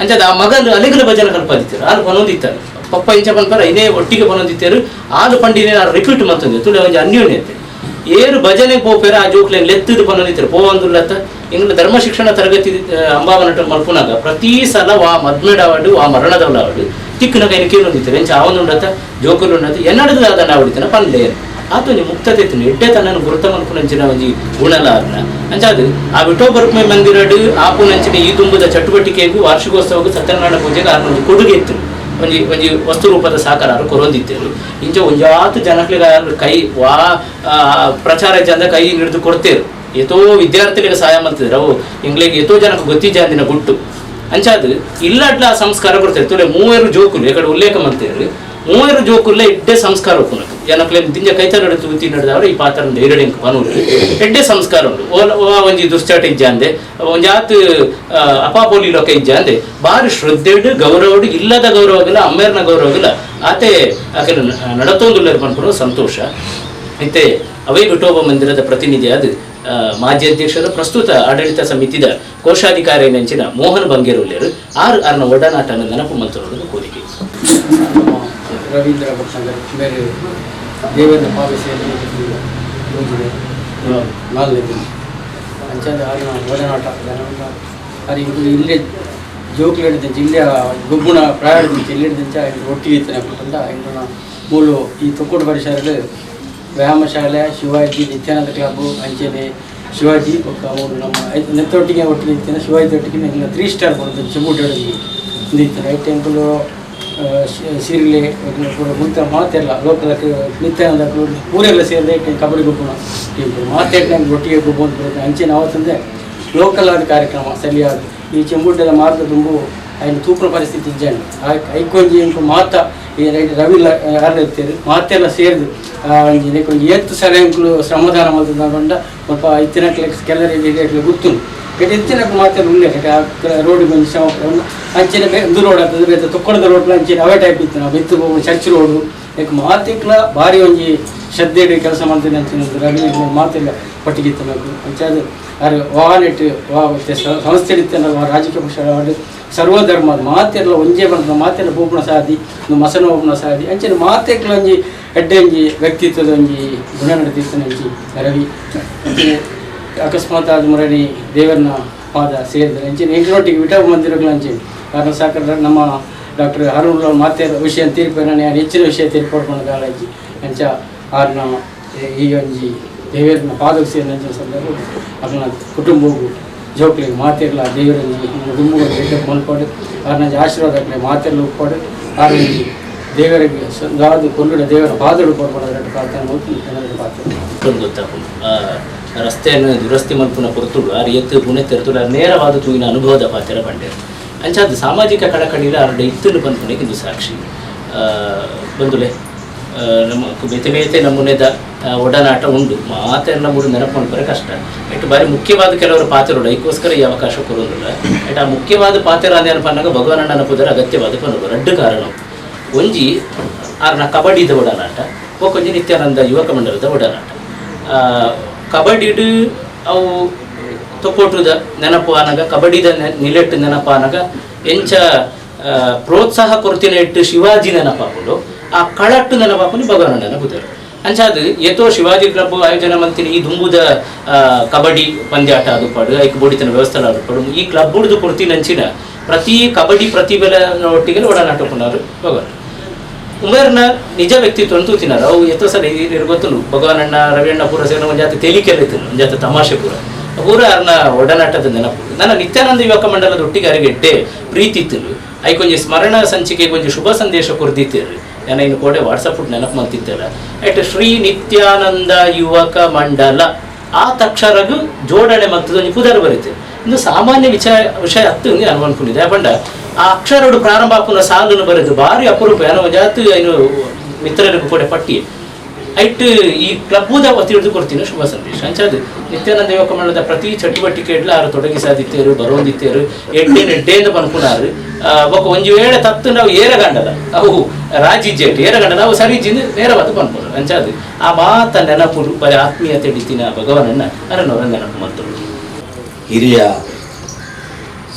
ಅಂಚದ ಆ ಮಗಲು ಅಲ್ಲಿಗಲ ಭಜನೆ ಕಲ್ಪದಿತ್ತರು ಆರು ಪನೊಂದಿತ್ತಾರೆ ಪಪ್ಪ ಇಂಚ ಪನ್ಪರ ಇನ್ನೇ ಒಟ್ಟಿಗೆ ಪನೊಂದಿತ್ತೇರು ಆರು ಪಂಡಿನೇ ರಿಪೀಟ್ ಮತ್ತೊಂದು ತುಳಿ ಒಂಜಿ ಅನ್ಯೋನ್ಯತೆ ಏರು ಭಜನೆ ಪೋಪೇರ ಆ ಜೋಕ್ಲೆ ಲೆತ್ತದು ಪನೊಂದಿತ್ತರು ಪೋವಂದುಲ್ಲತ್ತ ಇಂಗ್ಲ ಧರ್ಮ ಶಿಕ್ಷಣ ತರಗತಿ ಅಂಬಾವನಟ ಮಲ್ಪುನಾಗ ಪ್ರತಿ ಸಲ ವಾ ಮದ್ಮೆಡಾವಡು ವಾ ಮರಣದವಳಾವಡು ತಿಕ್ಕುನಾಗ ಏನು ಕೇಳೊಂದಿತ್ತಾರೆ ಎಂಚ ಆವೊಂದುಂಡತ್ತ ಜೋಕುಲು ಉಂಡತ್ತ ಎನ್ನಡದ ಅದನ್ನ ಆವಡಿತನ ಪನ್ಲೆ ಆತೊಂಜಿ ಮುಕ್ತತೆ ಇತ್ತು ಎಡ್ಡೆ ತನ್ನನ್ನು ಗುರುತ ಮಲ್ಪುನಂಚಿನ ಒಂಜಿ ಗುಣಲಾರ್ನ ಅಂಚಾದು ಆ ವಿಠೋಬರುಕ್ಮೆ ಮಂದಿರಡು ಆಪುನಂಚಿನ ಈ ತುಂಬುದ ಚಟುವಟಿಕೆಗೂ ವಾರ್ಷಿಕೋತ್ಸವಕ್ಕೂ ಸತ್ಯನಾರಾಯಣ ಪೂಜೆಗೆ ಆರ್ನೊಂಜಿ ಕೊಡುಗೆ ಇತ್ತು ಒಂಜಿ ಒಂಜಿ ವಸ್ತು ರೂಪದ ಸಾಕಾರ ಕೊರೊಂದಿತ್ತೇರು ಇಂಚ ಒಂಜಾತು ಜನಕ್ಲಿಗೆ ಕೈ ವಾ ಪ್ರಚಾರ ಜನ ಕೈ ಹಿಡಿದು ಕೊಡ್ತೇರು ಏತೋ ವಿದ್ಯಾರ್ಥಿಗಳಿಗೆ ಸಹಾಯ ಮಾಡ್ತಿದ್ರು ಅವು ಇಂಗ್ಲಿಗೆ ಏತೋ ಜನಕ್ಕೆ ಗೊತ್ತಿಜಾಂದಿನ ಗುಟ್ಟು ಅಂಚಾದು ಇಲ್ಲಡ್ಲ ಸಂಸ್ಕಾರ ಕೊಡ್ತಾರೆ ತುಲೆ ಮೂವರು ಜೋಕುಲು ಎಕಡೆ ಉಲ್ಲೇಖ ಮಾಡ್ತೇವೆ ಮೂವರು ಜೋಕುಲ್ಲ ಎಡ್ಡೆ ಸಂಸ್ಕಾರ ಉಪ್ಪುನకు ಜನಕ್ಲೆ ದಿಂಜ ಕೈತರಡು ತೂತಿ ನಡೆದವರು ಈ ಪಾತ್ರ ಎರಡು ಇಂಕ್ ಪನೂರು ಎಡ್ಡೆ ಸಂಸ್ಕಾರ ಉಂಟು ಒಂಜಿ ದುಶ್ಚಟ ಇಜ್ಜಾಂದೆ ಒಂಜಾತ್ ಅಪಾಪೋಲಿ ಲೋಕ ಇಜ್ಜಾಂದೆ ಬಾರಿ ಶ್ರದ್ಧೆಡು ಗೌರವಡು ಇಲ್ಲದ ಗೌರವಗಿಲ್ಲ ಅಮ್ಮೇರ್ನ ಗೌರವಗಿಲ್ಲ ಆತೆ ಆಕೆಲ್ಲ ನಡತೊಂದುಲ್ಲರು ಪನ್ಪುನು ಸಂತೋಷ. ಇತ್ತೆ ಅವೈ ವಿಠೋಬ ಮಂದಿರದ ಪ್ರತಿನಿಧಿಯಾದ ಮಾಜಿ ಅಧ್ಯಕ್ಷರ ಪ್ರಸ್ತುತ ಆಡಳಿತ ಸಮಿತಿದ ಕೋಶಾಧಿಕಾರಿ ನೆಂಚಿನ ಮೋಹನ್ ಬಂಗೇರುಲ್ಲೇರು ಆರು ಆರ್ನ ಒಡನಾಟನ ನೆನಪು ಮಂತ್ರಗಳನ್ನು ಕೋರಿಕೆ. ರವೀಂದ್ರ ಭಟ್ನಗರ್ ಮೇರೆ ದೇವೇಂದ್ರ ಪಾವಿಸೆಯಲ್ಲಿ ನಾಲ್ನೇ ದಿನ ಅಂಚಾದ ಆರ್ನ ಒಡನಾಟ ಜನವನ್ನ ಅದು ಇಲ್ಲೇ ಜೋಕ್ಲು ಜಿಲ್ಲೆಯ ಗೊಬ್ಬುಣ ಪ್ರಾಯದ ಜಿಲ್ಲೆ ಒಟ್ಟಿಗೆ ಇತ್ತು ಪಂಡ ಇಂದ್ರನ ಮೂಲು ಈ ತೊಕ್ಕೋಡು ಪರಿಸರದಲ್ಲಿ ವ್ಯಾಯಾಮ ಶಾಲೆ ಶಿವಾಜಿ ನಿತ್ಯಾನಂದ ಕ್ಲಬ್ ಅಂಚೆನೆ ಶಿವಾಜಿ ಒಕ್ಕ ಮೂರು ನಮ್ಮ ನೆತ್ತೊಟ್ಟಿಗೆ ಒಟ್ಟಿಗೆ ಇತ್ತೇನೆ ಶಿವಾಜಿ ಒಟ್ಟಿಗೆ ಇಲ್ಲ 3 ಸ್ಟಾರ್ ಬರುತ್ತೆ ಚೆಂಬುಟ್ಟು ಇತ್ತು ರೈಟ್ ಟೆಂಪಲು ಸೀರ್ಲೆ ಮುಂತ ಮಾತೆಲ್ಲ ಲೋಕಲ್ ನಿತ್ಯಾನಂದ ಊರೆಲ್ಲ ಸೇರಿದೆ ಕಬಡ್ಡಿ ಗೊಬ್ಬುಣ ಟೀಮ್ ಮಾತೆಲ್ಲ ಒಟ್ಟಿಗೆ ಗೊಬ್ಬು ಅಂತ ಬರುತ್ತೆ ಅಂಚೆನೆ ಅವತ್ತಂದೆ ಲೋಕಲ್ ಆದ ಕಾರ್ಯಕ್ರಮ ಸರಿಯಾದ ಈ ಚೆಂಬುಟ್ಟದ ಮಾರ್ಗ ತುಂಬು ఆయన ತೂಪುನ ಪರಿಸ್ಥಿತಿ ಇಜ್ಜಂಡು ಐಕೊಂಜಿ ಇಂಕು ಮಾತ ಈ ರೈಟ್ ರವಿ ಇರ್ತೀರಿ ಮಾತೆಲ್ಲ ಸೇರಿದು ಒಂಜಿ ಒಂಜಿ ಏತ್ ಸಲ ಎಂಕುಲು ಶ್ರಮದಾನ ಮಲ್ತುಂಡ ಸ್ವಲ್ಪ ಇತ್ತಿನಕ್ಲೆ ಕೆಲವರಿಗೆ ಹಿರಿಯಕ್ಲೆ ಗೊತ್ತುಂಡು ಬಟ್ ಇತ್ತಿನಕ್ಲು ಮಾತೆಲ್ಲ ಉಲ್ಲೇಖ ರೋಡ್ ಒಂಜಿ ಶ್ರಮ ಅಂಚೆನೆ ಒಂದು ರೋಡ್ ಆಗ್ತದೆ ಬೇತೆ ತೊಕ್ಕೊಳದ ರೋಡ್ಲ ಅಂಚೆನೆ ಅವೇ ಟೈಪ್ ಇತ್ತು ನಾವು ಇತ್ತು ಚರ್ಚ್ ರೋಡು ಯಾಕೆ ಮಾತಿಕ್ಲ ಭಾರಿ ಒಂಜಿ ಶ್ರದ್ಧೆ ಕೆಲಸ ಮಾಡ್ತೀನಿ ಅಂಚೆನೆ ರವಿ ಮಾತೆಲ್ಲ ಒಟ್ಟಿಗೆ ಇತ್ತು ನಾವು ಅಂಚಾದ ಆರು ವಾನೆಟ್ ವಾ ಸಂಸ್ಥೆ ಇತ್ತಲ್ಲ ರಾಜಕೀಯ ಪಕ್ಷ ಸರ್ವಧರ್ಮ ಮಾತೆಲ್ಲ ಒಂಜೇ ಬಂದ ಮಾತೆಲ್ಲ ಬೋಪುಣ ಸಾದಿ ಮಸನ ಹೋಪುಣ ಸಾದಿ ಅಂಚೆನೆ ಮಾತೆಕ್ಲ ಒಂಜಿ ಎಡ್ಡೆ ಒಂಜಿ ವ್ಯಕ್ತಿತ್ವದ ಒಂಜಿ ಗುಣ ನಡೆದಿತ್ತು ಅಂಚಿ ರವಿ ಅಂಚೆನೆ ಅಕಸ್ಮಾತ್ ಆದ ಮುರಣಿ ದೇವರನ್ನ ಪಾದ ಸೇರಿದರೆ ಅಂಚೆನೆ ಎಂಟರೊಟ್ಟಿಗೆ ವಿಠೋಬ ಮಂದಿರಗಳು ಅಂಚೆನೆ ಕಾರಣ ಸಾಕರ ನಮ್ಮ ಡಾಕ್ಟರ್ ಅರುಣ್ ಮಾತೆ ವಿಷಯ ತೀರ್ಪು ನಾನು ಹೆಚ್ಚಿನ ವಿಷಯ ತೀರ್ಪು ಅಜ್ಜಿ ಅಂಚ ಆರ್ನ ಈ ಒಂಜಿ ದೇವರನ್ನ ಪಾದಕ್ಕೆ ಸೇರಿದ ಅಂಚಿನ ಸಂದರ್ಭ ಅದನ್ನ ಕುಟುಂಬವು ಜೋಕ್ಲಿಗೆ ಮಾತಿರಲ್ಲ ದೇವರಲ್ಲಿ ಕುಟುಂಬ ಮಲ್ಪಾಡು ಆರ್ನ ಆಶೀರ್ವಾದ ಮಾತೆಲ್ಲ ಉಪ್ಪಾಡು ಆರ್ನ ದೇವರಿಗೆ ದಾದು ಕೊಲ್ಲುಡ ದೇವರ ಪಾದಡು ಕೊಡ್ಪಾಡು ಪ್ರಾರ್ಥನೆ ಮೂರ್ತಿ ಪಾತ್ರ ಗೊತ್ತಾಪುಂಡು ರಸ್ತೆಯನ್ನು ದುರಸ್ತಿ ಮಲ್ಪುನ ಪೊರ್ತುಡು ಆರು ಎತ್ತು ಪುಣೆತ್ತೆರ್ತುಡು ನೇರವಾದ ತೂಗಿನ ಅನುಭವದ ಪಾತ್ರ ಪಂಡೇರು ಅಂಚಾದ ಸಾಮಾಜಿಕ ಕಳಕಳಿಲ ಆರುಡ ಇತ್ತಲು ಪನ್ಪುನೆಗೆ ಇದು ಸಾಕ್ಷಿ. ಬಂಧುಲೆ ನಮ್ಮ ಬೇತೆ ಬೇತೆ ನಮೂನೆದ ಒಡನಾಟ ಉಂಡು ಮಾತೆಲ್ಲ ಮೂರು ನೆನಪು ಮಾಡ್ತಾರೆ ಕಷ್ಟ ಇಟ್ಟು ಬಾರಿ ಮುಖ್ಯವಾದ ಕೆಲವರು ಪಾತ್ರಗಳು ಐಕ್ಕೋಸ್ಕರ ಈ ಅವಕಾಶ ಕೊಡೋದಿಲ್ಲ ಇಟ್ಟು ಆ ಮುಖ್ಯವಾದ ಪಾತ್ರ ನೆನಪು ಅನ್ನಾಗ ಭಗವಾನಣ್ಣನ ಪುದರ ಅಗತ್ಯವಾದ ಪನೋಡು ರಡ್ಡು ಕಾರಣ ಒಂಜಿ ಆರ್ನ ಕಬಡ್ಡಿದ ಒಡನಾಟ ಒಂಜಿ ನಿತ್ಯಾನಂದ ಯುವಕ ಮಂಡಲದ ಒಡನಾಟ ಕಬಡ್ಡಿಡು ಅವು ತೊಕ್ಕೋಟದ ನೆನಪು ಆನಾಗ ಕಬಡ್ಡಿದ ನಿಲೆಟ್ಟು ನೆನಪು ಆನಾಗ ಎಂಚ ಪ್ರೋತ್ಸಾಹ ಕೊರತಿನ ಇಟ್ಟು ಶಿವಾಜಿ ನೆನಪಾಪುಂಡು ಆ ಕಳಟ್ಟು ನೆನಪಾಪುಂಡು ಭಗವಾನಣ್ಣನ ಪುದರ್ ಅಂಚಾದು ಏತೋ ಶಿವಾಜಿ ಕ್ಲಬ್ ಆಯೋಜನೆ ಮಂತಿನ ಈ ದುಂಬುದ ಕಬಡ್ಡಿ ಪಂದ್ಯಾಟ ಅದು ಪಾಡು ಐಕ್ ಬೋಡಿತನ ವ್ಯವಸ್ಥೆ ಅದು ಪಾಡು ಈ ಕ್ಲಬ್ ಹುಡ್ದು ಕೊಡ್ತಿನಂಚಿನ ಪ್ರತಿ ಕಬಡ್ಡಿ ಪ್ರತಿಭೆಲ ಒಟ್ಟಿಗೆ ಒಡನಾಟకున్నారు ಭಗವಾನ್ ಉಮೇರ್ನ ನಿಜ ವ್ಯಕ್ತಿತ್ವ ಅಂತೂ ತಿನ್ನಾರ ಅವು ಎತ್ತೋ ಸಲ ಗೊತ್ತುಂಡು ಭಗವಾನಣ್ಣ ರವಿಯಣ್ಣ ಪೂರ ಸೇರಿನ ಒಂದು ಜಾತಿ ತೇಲಿಕೆಲ್ಲ ಇತ್ತು ಒಂದು ಜಾತಿ ತಮಾಷೆ ಪೂರ ಪೂರ ಅರ್ನ ಒಡನಾಟದ ನೆನಪು ನನ್ನ ನಿತ್ಯಾನಂದ ಯುವಕ ಮಂಡಲದ ಒಟ್ಟಿಗೆ ಅರಿಗೆ ಎಡ್ಡೆ ಪ್ರೀತಿ ಇತ್ತು ಐಕೊಂಜಿ ಸ್ಮರಣ ಸಂಚಿಕೆ ಕೊಂಚ ಶುಭ ಸಂದೇಶ ಕೊರ್ದಿತ್ತೇರು ನಾನು ಇನ್ನು ಕೋಡೆ ವಾಟ್ಸಪ್ ನೆನಪು ಮಂತಿದ್ದಲ್ಲ ಎಟ್ ಶ್ರೀ ನಿತ್ಯಾನಂದ ಯುವಕ ಮಂಡಲ ಆ ತಕ್ಷರಗು ಜೋಡಣೆ ಮತ್ತು ಒಂಜಿ ಪುದರ್ ಬರುತ್ತೆ ಇನ್ನು ಸಾಮಾನ್ಯ ವಿಷಯ ಹತ್ತು ನಾನು ಅನ್ಕೊಂಡಿದ್ದೆ ಪಂಡ ಆ ಅಕ್ಷರಡು ಪ್ರಾರಂಭ ಆಪುನ ಸಾಲನ್ನು ಬರೆದು ಭಾರಿ ಅಪರೂಪ ಏನೋ ಜಾತಿ ಏನು ಮಿತ್ರರಿಗೂ ಕೂಡ ಪಟ್ಟಿ ಐಟ್ ಈ ಕ್ಲಬ್ಬುದ ಒತ್ತಿ ಹಿಡಿದು ಕೊಡ್ತೀನಿ ಶುಭ ಸಂದೇಶ ಅಂಚಾದು ನಿತ್ಯಾನಂದ ಯುವಕ ಮಂಡಲದ ಪ್ರತಿ ಚಟುವಟಿಕೆಡ್ಲ ಆರು ತೊಡಗಿಸಾದಿತ್ತೇರು ಬರೋಂದಿತ್ತೇರು ಎಡ್ಡೆ ನೆಡ್ಡೇಂದು ಪನ್ಪುನಾರು ಬೊಕ ಒಂಜಿ ವೇಳೆ ತತ್ತು ನಾವು ಏರಗಂಡದ ಅವು ರಾಜಿ ಜೇಟ್ ಏರಗಂಡದ ಅವು ಸರಿ ಜಿಂದು ನೇರವಾದ ಪನ್ಪುನಾರು ಅಂಚಾದು ಆ ಮಾತ ನೆನಪು ಬರೀ ಆತ್ಮೀಯತೆ ಹಿಡಿತಿನ ಭಗವನನ್ನ ಅರನವರ ನೆನಪು ಮಾಡ್ತಾರೆ. ಹಿರಿಯ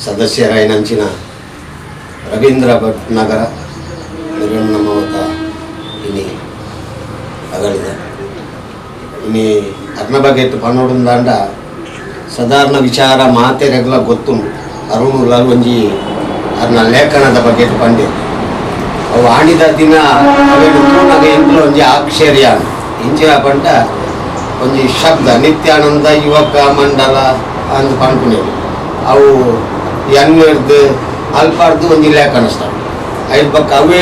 ಸದಸ್ಯರಾಯನಂಚಿನ ರವೀಂದ್ರ ಭಟ್ನಗರ ನಿರಣ್ಣಮತ ಇನಿ ಅಗಳಿದ ಇನಿ ಅರ್ನ ಬಗ್ಗೆ ಪನ್ನೊಡುಂದಾಂಡ ಸಾಧಾರಣ ವಿಚಾರ ಮಾತೆರೆಗ್ಲ ಗೊತ್ತುಂಡು ಅರುಣುಲಾಲ್ ಒಂಜಿ ಅರ್ನ ಲೇಖನದ ಬಗ್ಗೆ ಪಂಡೆ ಅವು ಆಣಿದ ದಿನ ಅವೆನು ತೂನಗ ಎಂಕ್ಲ ಒಂಜಿ ಆಕ್ಷೇರ್ಯ ಇಂಚಿನ ಪಂಡ ಒಂಜಿ ಶಬ್ದ ನಿತ್ಯಾನಂದ ಯುವಕ ಮಂಡಲ ಅಂದ್ ಪನ್ಪುನೇವು ಅವು ಎನ್ವೆರ್ದು ಅಲ್ಪಾರ್ದು ಒಂಜಿ ಲೇಖನ ಸ್ಟಾರ್ಟ್ ಐದು ಪಕ್ಕ ಅವೇ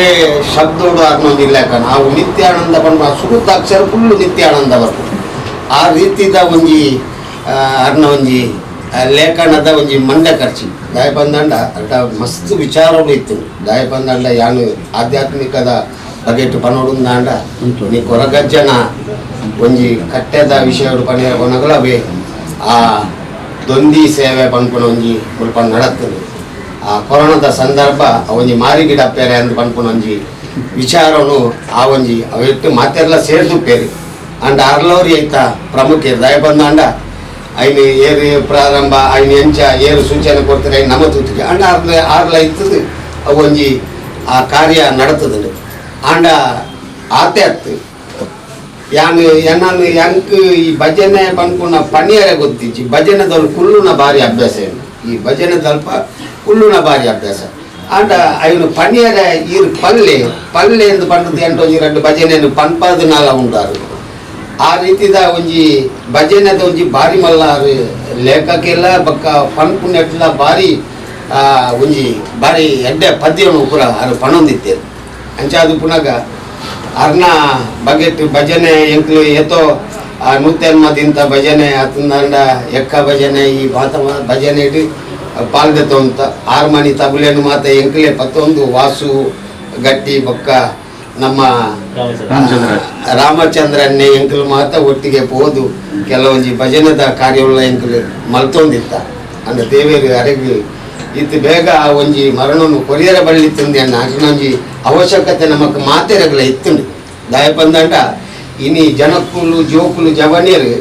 ಶಬ್ದೋಡು ಅರ್ನ ಒಂಜಿ ಲೇಖನ ಅವು ನಿತ್ಯಾನಂದ ಪನ್ಪ ಸುರುತ್ತ ಅಕ್ಷರ ಫುಲ್ಲು ನಿತ್ಯಾನಂದ ಬರ್ಪು ಆ ರೀತಿದ ಒಂಜಿ ಅರ್ನ ಒಂಜಿ ಲೇಖನದ ಒಂಜಿ ಮಂಡೆ ಖರ್ಚಿ ದಾಯ ಬಂದಂಡ ಅರ್ಧ ಮಸ್ತ್ ವಿಚಾರಗಳು ಇತ್ತು ದಾಯ ಬಂದಂಡ ಯಾನು ಆಧ್ಯಾತ್ಮಿಕದ ಬಗೆಟ್ ಪನೋಡುಂದಾಂಡ ನೀ ಕೊರಗಜ್ಜನ ಒಂಜಿ ಕಟ್ಟೆದ ವಿಷಯಡು ಪಣಿಯ ಕೊನಗಲ ಅವೇ ಆ ದೊಂದಿ ಸೇವೆ ಪನ್ಪುನ ಒಂಜಿ ಮುಲ್ಪ ನಡತ್ತದು ಆ ಕೊರೋನಾದ ಸಂದರ್ಭ ಒಂಜಿ ಮಾರಿಗಿಡ ಪೇರೆ ಅಂದ್ ಪನ್ಪುನ ಒಂಜಿ ವಿಚಾರನು ಆ ಒಂಜಿ ಅವೆಟ್ಟು ಮಾತೆಲ್ಲ ಸೇರ್ದು ಪೇರಿ ಅಂಡ್ ಅರ್ಲೋರಿ ಐತ ಪ್ರಮುಖ ದಯ ಬಂದಾಂಡ ಐನು ಏರು ಪ್ರಾರಂಭ ಐನು ಎಂಚ ಏರು ಸೂಚನೆ ಕೊಡ್ತಾರೆ ಐನು ನಮ್ಮ ತೂತಿಗೆ ಅಂಡ ಆರ್ಲ ಆರ್ಲ ಇತ್ತದು ಅವು ಒಂಜಿ ಆ ಕಾರ್ಯ ನಡತದಂಡು ಆಂಡ ಆತೆ ಅತ್ತು ಯಾನು ಎನ್ನನ್ನು ಎಂಕ್ ಈ ಭಜನೆ ಪನ್ಪುನ ಪಣಿಯರೆ ಗೊತ್ತಿಜ್ಜಿ ಭಜನೆದೊಲ್ ಕುಲ್ಲುನ ಭಾರಿ ಅಭ್ಯಾಸ ಏನು ಈ ಭಜನೆ ದಲ್ಪ ಕುಲ್ಲುನ ಭಾರಿ ಅಭ್ಯಾಸ ಆಂಡ ಐನು ಪಣಿಯರೆ ಈರು ಪಲ್ಲೆ ಪಲ್ಲೆ ಎಂದು ಪಂಡದು ಎಂಟು ಒಂಜಿ రెండు ಭಜನೆಯನ್ನು ಪನ್ಪಾದ ನಾಲ ಉಂಟಾರು ಆ ರೀತಿದ ಒಂಜಿ ಭಜನೆದ ಒಂಜಿ ಭಾರಿ ಮಲ್ಲಾರು ಲೇಖಕ್ಕೆಲ್ಲ ಬಕ್ಕ ಪನ್ಪುನೆಟ್ಲ ಭಾರಿ ಒಂಜಿ ಭಾರಿ ಎಡ್ಡೆ ಪದ್ಯನು ಪೂರ ಆರು ಪಣೊಂದಿತ್ತೇರು ಅಂಚಾದು ಪುನಗ ಅರ್ನ ಬಗೆಟ್ ಭಜನೆ ಎಂಕ್ಲು ಏತೋ ಆ ನೂತೆನ್ಮದಿಂತ ಭಜನೆ ಅತಂದಂಡ ಎಕ್ಕ ಭಜನೆ ಈ ಬಾತ ಭಜನೆ ಇಟ್ಟು ಪಾಲ್ದೆತ್ತೋ ಅಂತ ಆರ್ಮನಿ ತಬುಲೇನು ಮಾತ ಎಂಕ್ಲೆ ಪತ್ತೊಂದು ವಾಸು ಗಟ್ಟಿ ಬೊಕ್ಕ ನಮ್ಮ ರಾಮಚಂದ್ರನ್ನೇ ಎಂಕಲು ಮಾತ ಒಟ್ಟಿಗೆ ಪೋದು ಕೆಲವೊಂಜಿ ಭಜನೆದ ಕಾರ್ಯವುಳ್ಳ ಎಂಕಲು ಮಲ್ತೊಂದಿತ್ತ ಅಂಡ ದೇವೇರು ಅರೆಗ್ ಇತ್ತು ಬೇಗ ಆ ಒಂಜಿ ಮರಣವನ್ನು ಕೊರಿಯರ ಬಳ್ಳಿ ತಿಂದೆ ಅನ್ನ ಅರ್ನೊಂಜಿ ಅವಶ್ಯಕತೆ ನಮಕ್ ಮಾತೆರಗಲ ಇತ್ತುಂಡು ದಯಪಂದಂಡ ಇನಿ ಜನಕ್ಕುಲು ಜೋಕುಲು ಜವನಿಯರು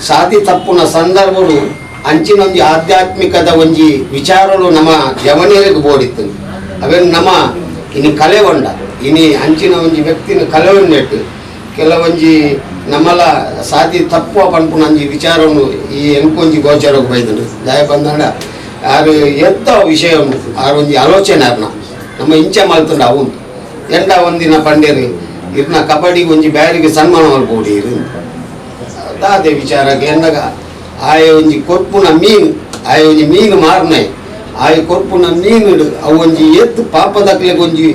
ಸಾದಿ ತಪ್ಪುನ ಸಂದರ್ಭಡು ಅಂಚಿನೊಂಜಿ ಆಧ್ಯಾತ್ಮಿಕದ ಒಂಜಿ ವಿಚಾರಗಳು ನಮ್ಮ ಜವನಿಯರಿಗೆ ಬೋಡಿತ್ತು ಅವೇನು ನಮ್ಮ ಇನಿ ಕಲೆಗೊಂಡ ಇನಿ ಅಂಚಿನ ಒಂಜಿ ವ್ಯಕ್ತಿನ ಕಲೆವನ್ನೆಟ್ಟು ಕೆಲವೊಂಜಿ ನಮ್ಮಲ ಸಾದಿ ತಪ್ಪುವ ಪನ್ಪುನ ಒಂಜಿ ವಿಚಾರವನ್ನು ಈ ಎಂಕೊಂಜಿ ಗೋಚರಕ್ಕೆ ಬೈದುಂಡು ದಯ ಬಂದಂಡ ಆರು ಎತ್ತ ವಿಷಯವನ್ನು ಆರು ಒಂಜಿ ಆಲೋಚನೆ ಅರ್ನ ನಮ್ಮ ಇಂಚ ಮಲ್ತುಂಡು ಅವು ಎಂಡ ಒಂದಿನ ಪಂಡೇರು ಇರ್ನ ಕಬಡ್ಡಿಗೆ ಒಂಜಿ ಬ್ಯಾರಿಗೆ ಸನ್ಮಾನ ಮಲ್ಪೋಡಿ ಇರು ದಾದೆ ವಿಚಾರಕ್ಕೆ ಎಂಡಗ ಆಯ ಒಂಜಿ ಕೊರ್ಪುನ ಮೀನು ಆಯ ಒಂಜಿ ಮೀನು ಮಾರ್ನೆ ಆಯ ಕೊರ್ಪುನ ಮೀನು ಅವು ಒಂಜಿ ಎತ್ತು ಪಾಪದಕ್ಲೆಗ್ ಒಂಜಿ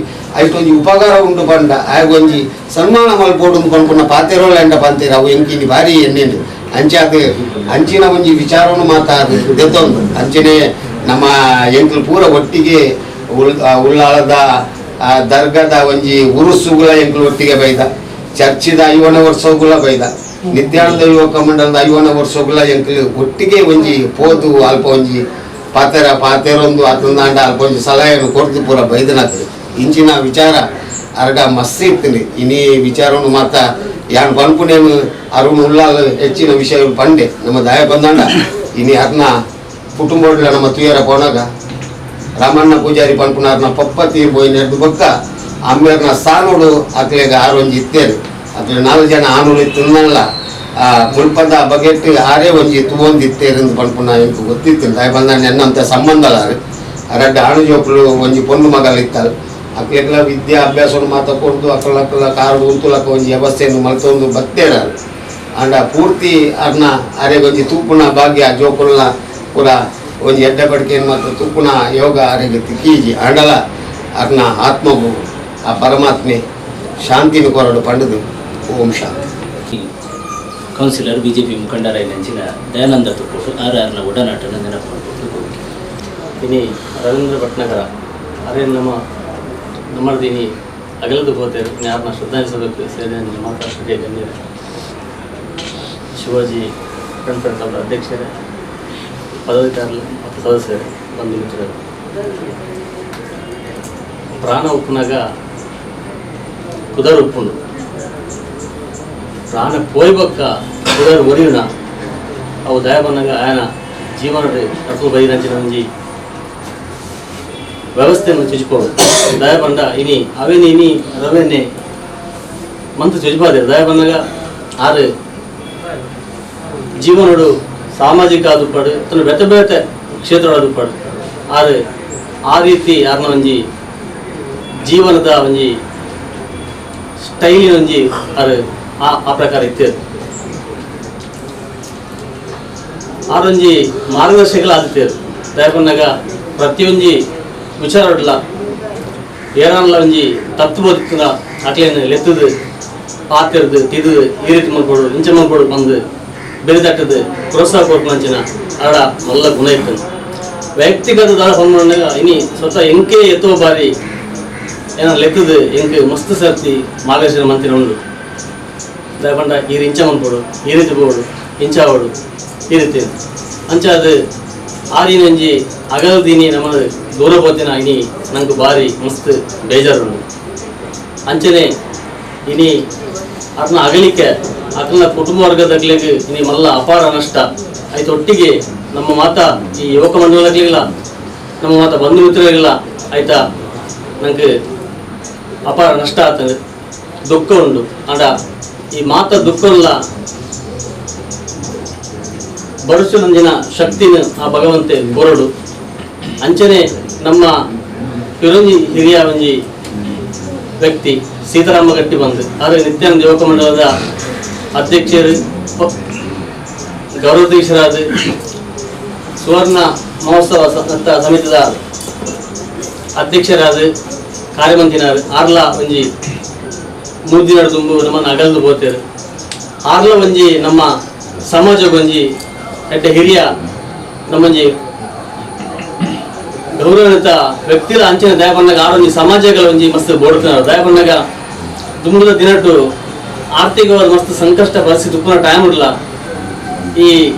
ಐಟೊಂಜಿ ಉಪಕಾರ ಉಂಡು ಪಂಡ ಆಯಗೊಂಜಿ ಸನ್ಮಾನ ಮಲ್ಪೋಡು ಪನ್ಪುನ ಪಾತೆರೋಲ ಎಂಡ ಪಂತೇರು ಅವು ಎಂಕಿನಿ ಭಾರಿ ಎಣ್ಣೆಂಡು ಅಂಚಾದ ಅಂಚಿನ ಒಂಜಿ ವಿಚಾರವನ್ನು ಮಾತಾಡು ದೆತ್ತೊಂದು ಅಂಚಿನೇ ನಮ್ಮ ಎಂಕ್ಲು ಪೂರ ಒಟ್ಟಿಗೆ ಉಳ್ಳಾಳದ ದರ್ಗದ ಒಂಜಿ ಉರುಸುಗಳ ಎಂಕ್ಲು ಒಟ್ಟಿಗೆ ಬೈದ. ಚರ್ಚಿದ 50 ವರ್ಷಗುಲ ಬೈದ ನಿತ್ಯಾನಂದ ಯುವಕ ಮಂಡಲದ 50 ವರ್ಷಗುಲ ಎಂಕಲು ಒಟ್ಟಿಗೆ ಒಂಜಿ ಪೋದು ಅಲ್ಪ ಒಂಜಿ ಪಾತೆರ ಪಾತೆರೊಂದು ಅತಂದಾಂಡ ಅಲ್ಪ ಒಂಜಿ ಸಲಹೆಯನ್ನು ಕೊರ್ದು ಪೂರ ಬೈದನಾಗ್ತದೆ ಇಂಚಿನ ವಿಚಾರ ಅರ್ಗ ಮಸ್ತ್ ಇರ್ತೀನಿ ಇನಿ ವಿಚಾರವನ್ನು ಮಾತ ಯಾನ್ ಪನ್ಪುನೇನು ಅರುಣ್ ಉಲ್ಲಾಲ್ ಹೆಚ್ಚಿನ ವಿಷಯ ಪಂಡೆ ನಮ್ಮ ದಾಯ ಬಂದಾಂಡ ಇನಿ ಅರ್ನ ಕುಟುಂಬ ನಮ್ಮ ತುಯರ ಪೋನಾಗ ರಾಮಣ್ಣ ಪೂಜಾರಿ ಪನ್ಪುನಾರ್ನ ಪಪ್ಪ ತೀರ್ ಪೋಯಿನ ಬೊಕ್ಕ ಅಮ್ಮೇರ್ನ ಸ್ಥಾನೋಡು ಅಕ್ಲೆಗ್ ಆರೊಂಜಿ ಇತ್ತೇರು ಅಕ್ಲೆ 4 ಜನ ಆನುಲು ಇತ್ತಲ್ಲ ಆ ಮುಲ್ಪದ ಬಗೆಟ್ ಆರೇ ಒಂಜಿ ತುವೊಂದು ಇತ್ತೇರು ಅಂತ ಪನ್ಪುನ ಎಂಕ್ ಗೊತ್ತಿತ್ತು ದಾಯ ಬಂದಾಂಡ ಎನ್ನಂತ ಸಂಬಂಧಲ ರಡ್ಡ್ ಆಣು ಜೋಕುಲು ಒಂಜಿ ಪೊಣ್ಣು ಮಗಲು ಇತ್ತಲ್ ಅಕ್ಲೆಗ್ಲ ವಿದ್ಯಾಭ್ಯಾಸವನ್ನು ಮಾತ ಕೊಡ್ದು ಅಕ್ಕಲ ಅಕ್ಕಲ ಕಾರು ಉಂತುಲಕ್ಕ ಒಂಜಿ ವ್ಯವಸ್ಥೆಯನ್ನು ಮಲ್ತೊಂದು ಬತ್ತೇರಾರು ಅಂಡ ಪೂರ್ತಿ ಅರ್ನ ಅರೆಗೊಂಜಿ ತೂಪುನ ಭಾಗ್ಯ ಜೋಕುಲ್ನ ಪೂರ ಒಂಜಿ ಎಡ್ಡೆ ಪಡಿಕೆಯನ್ನು ಮಾತ್ರ ತೂಪುನ ಯೋಗ ಅರೆಗೆ ತಿಕ್ಕೀಜಿ ಅಂಡಲ ಅರ್ನ ಆತ್ಮಗು ಆ ಪರಮಾತ್ಮೆ ಶಾಂತಿನ ಕೊರಡು ಪಂಡದು ಓಂ ಶಾಂತಿ. ಕೌನ್ಸಿಲರ್ ಬಿಜೆಪಿ ಮುಖಂಡರ ನಂಚಿನ ದಯಾನಂದ ತುಕ್ಕೋಟು ಆರ್ ಆರ್ನ ಒಡನಾಟನ ನೆನಪು ಮಾಡಿಕೊಂಡು ಇನಿ ರವೀಂದ್ರ ಭಟ್ನಗರ ಅರೆ ನಮ್ಮ ನಮ್ಮದಿನಿ ಅಗಲದು ಹೋತೇರು ಯಾರನ್ನ ಶ್ರದ್ಧಾಂಜಲಿ ಸೇರಿ ಮಾತಾಡ್ತಿದ್ದೆ ಗಣ್ಯರೇ ಶಿವಾಜಿ ಫ್ರೆಂಡ್ ಫ್ರೆಂಡ್ ಕ್ಲಬ್ನ ಅಧ್ಯಕ್ಷರೇ ಪದಾಧಿಕಾರಿಗಳು ಮತ್ತು ಸದಸ್ಯರೇ ಬಂಧು ಮಿತ್ರರು ಪ್ರಾಣ ಉಪ್ಪುನಾಗ ಕುದರ್ ಉಪ್ಪುಂಡು ಪ್ರಾಣ ಪೋಯ್ಬಕ್ಕ ಕುದರ್ ಒರಿಯುನ ಅವು ದಯ ಬಂದಾಗ ಆಯನ ಜೀವನ ನಡ್ಕೊಂಡು ಬೈದಂಚಿನ ಒಂಜಿ ವ್ಯವಸ್ಥೆಯನ್ನು ಚುಚ್ಚಿపోడు ದಯ ಬಂದ ಇನಿ ಅವೇನೆ ಇನಿ ರವೇನೆ ಮಂತ್ ಚುಚ್ಚಿಪಾದೆ ದಯ ಬಂದಾಗ ಆರು ಜೀವನೋಡು ಸಾಮಾಜಿಕ ಆದುಪಾಡು ತನ್ನ ಬೆತೆ ಬೇತೆ ಕ್ಷೇತ್ರ ಆದುಪಾಡು ಆರು ಆ ರೀತಿ ಯಾರನ್ನ ಒಂಜಿ ಜೀವನದ ಒಂಜಿ ಸ್ಟೈಲಿನ ಒಂಜಿ ಆರು ಆ ಆ ಪ್ರಕಾರ ಇತ್ತು ಆರೊಂಜಿ ಮಾರ್ಗದರ್ಶಕಲ ಆದಿತ್ತೇರು ದಯ ಬಂದಾಗ ಪ್ರತಿಯೊಂಜಿ ವಿಚಾರಡ್ಲ ಏನಾನ್ಲ ಒಂಜಿ ತತ್ವ ಬದುಕುನ ಅಕ್ಲೇನು ಲೆತ್ತದು ಪಾತಿರ್ದು ತಿದು ಈ ರೀತಿ ಮಲ್ಪಡು ಇಂಚ ಮಲ್ಪಡು ಬಂದು ಬೆರಿದಟ್ಟದು ಪ್ರೋತ್ಸಾಹ ಕೊರ್ಪುನಂಚಿನ ಆಡ ಮಲ್ಲ ಗುಣ ಇತ್ತು. ವೈಯಕ್ತಿಕದ ದಾಳ ಹೊಂದ್ಕೊಂಡಾಗ ಇನಿ ಸ್ವತಃ ಎಂಕೆ ಎತ್ತೋ ಬಾರಿ ಏನೋ ಲೆತ್ತದು ಎಂಕ್ ಮಸ್ತ್ ಸರ್ತಿ ಮಾರ್ಗದರ್ಶನ ಮಂತಿನ ಉಂಡು ದಯಪಂಡ ಈ ಇಂಚ ಮನ್ಪೊಡು ಈ ರೀತಿ ಬೋಡು ಇಂಚ ಆವಡು ಈ ರೀತಿ ಅಂಚ ಅದು ಆದಿನಂಜಿ ಅಗಲದಿನಿ ನಮ್ಮ ದೂರ ಪೋತಿನ ಇನಿ ನಂಗೆ ಬಾರಿ ಮಸ್ತ್ ಬೇಜಾರುಂಡು. ಅಂಚನೆ ಇನಿ ಅದನ್ನ ಅಗಲಿಕ್ಕೆ ಅಕಲ್ನ ಕುಟುಂಬ ವರ್ಗದಗ್ಲಿಗೆ ಇನಿ ಮಲ್ಲ ಅಪಾರ ನಷ್ಟ ಆಯ್ತು. ಒಟ್ಟಿಗೆ ನಮ್ಮ ಮಾತ ಈ ಯುವಕ ಮಂಡಲದಾಗ್ಲಿಲ್ಲ ನಮ್ಮ ಮಾತ ಬಂಧು ಮಿತ್ರರಿಲ್ಲ ಆಯ್ತಾ ನಂಗೆ ಅಪಾರ ನಷ್ಟ ಆಗ್ತದೆ ದುಃಖ ಉಂಡು. ಅಂಡ ಈ ಮಾತ ದುಃಖಲ್ಲ ಬರುಸುನಂಜಿನ ಶಕ್ತಿನ ಆ ಭಗವಂತೆ ಕೊರಡು. ಅಂಚನೆ ನಮ್ಮ ಪಿರಂಜಿ ಹಿರಿಯ ಒಂಜಿ ವ್ಯಕ್ತಿ ಸೀತಾರಾಮ ಗಟ್ಟಿ ಬಂದು ಆದರೆ ನಿತ್ಯಾನಂದ ಯುವಕ ಮಂಡಲದ ಅಧ್ಯಕ್ಷರು ಗೌರವಾಧ್ಯಕ್ಷರಾದ ಸುವರ್ಣ ಮಹೋತ್ಸವ ಸಮಿತಿದ ಅಧ್ಯಕ್ಷರಾದ ಕಾರ್ಯಮಂತ್ರಿನಾರು ಆರ್ಲ ಒಂಜಿ ಮೂರ್ದಿನ ತುಂಬು ನಮ್ಮನ್ನು ಅಗಲ್ದು ಹೋಗ್ತೇವೆ. ಆರ್ಲ ಒಂಜಿ ನಮ್ಮ ಸಮಾಜಕ್ಕೊಂಜಿ ಎಡ್ಡೆ ಹಿರಿಯ ನಮ್ಮೊಂಜಿ ಗೌರವಾನ್ವಿತ ವ್ಯಕ್ತಿಗಳ ಅಂಚಿನ ದಯ ಬಂದಾಗ ಆರೊಂಜಿ ಸಮಾಜಗಳ ಒಂಜಿ ಮಸ್ತ್ ಬೋಡ್ತಾರೆ. ದಯ ಬಂದಾಗ ದುಂಬುದ ದಿನಟ್ಟು ಆರ್ಥಿಕವಾದ ಮಸ್ತ್ ಸಂಕಷ್ಟ ಪರಿಸ್ಥಿತಿ ಉಪ್ಪುನ ಟೈಮ್ ಇರಲ್ಲ ಈ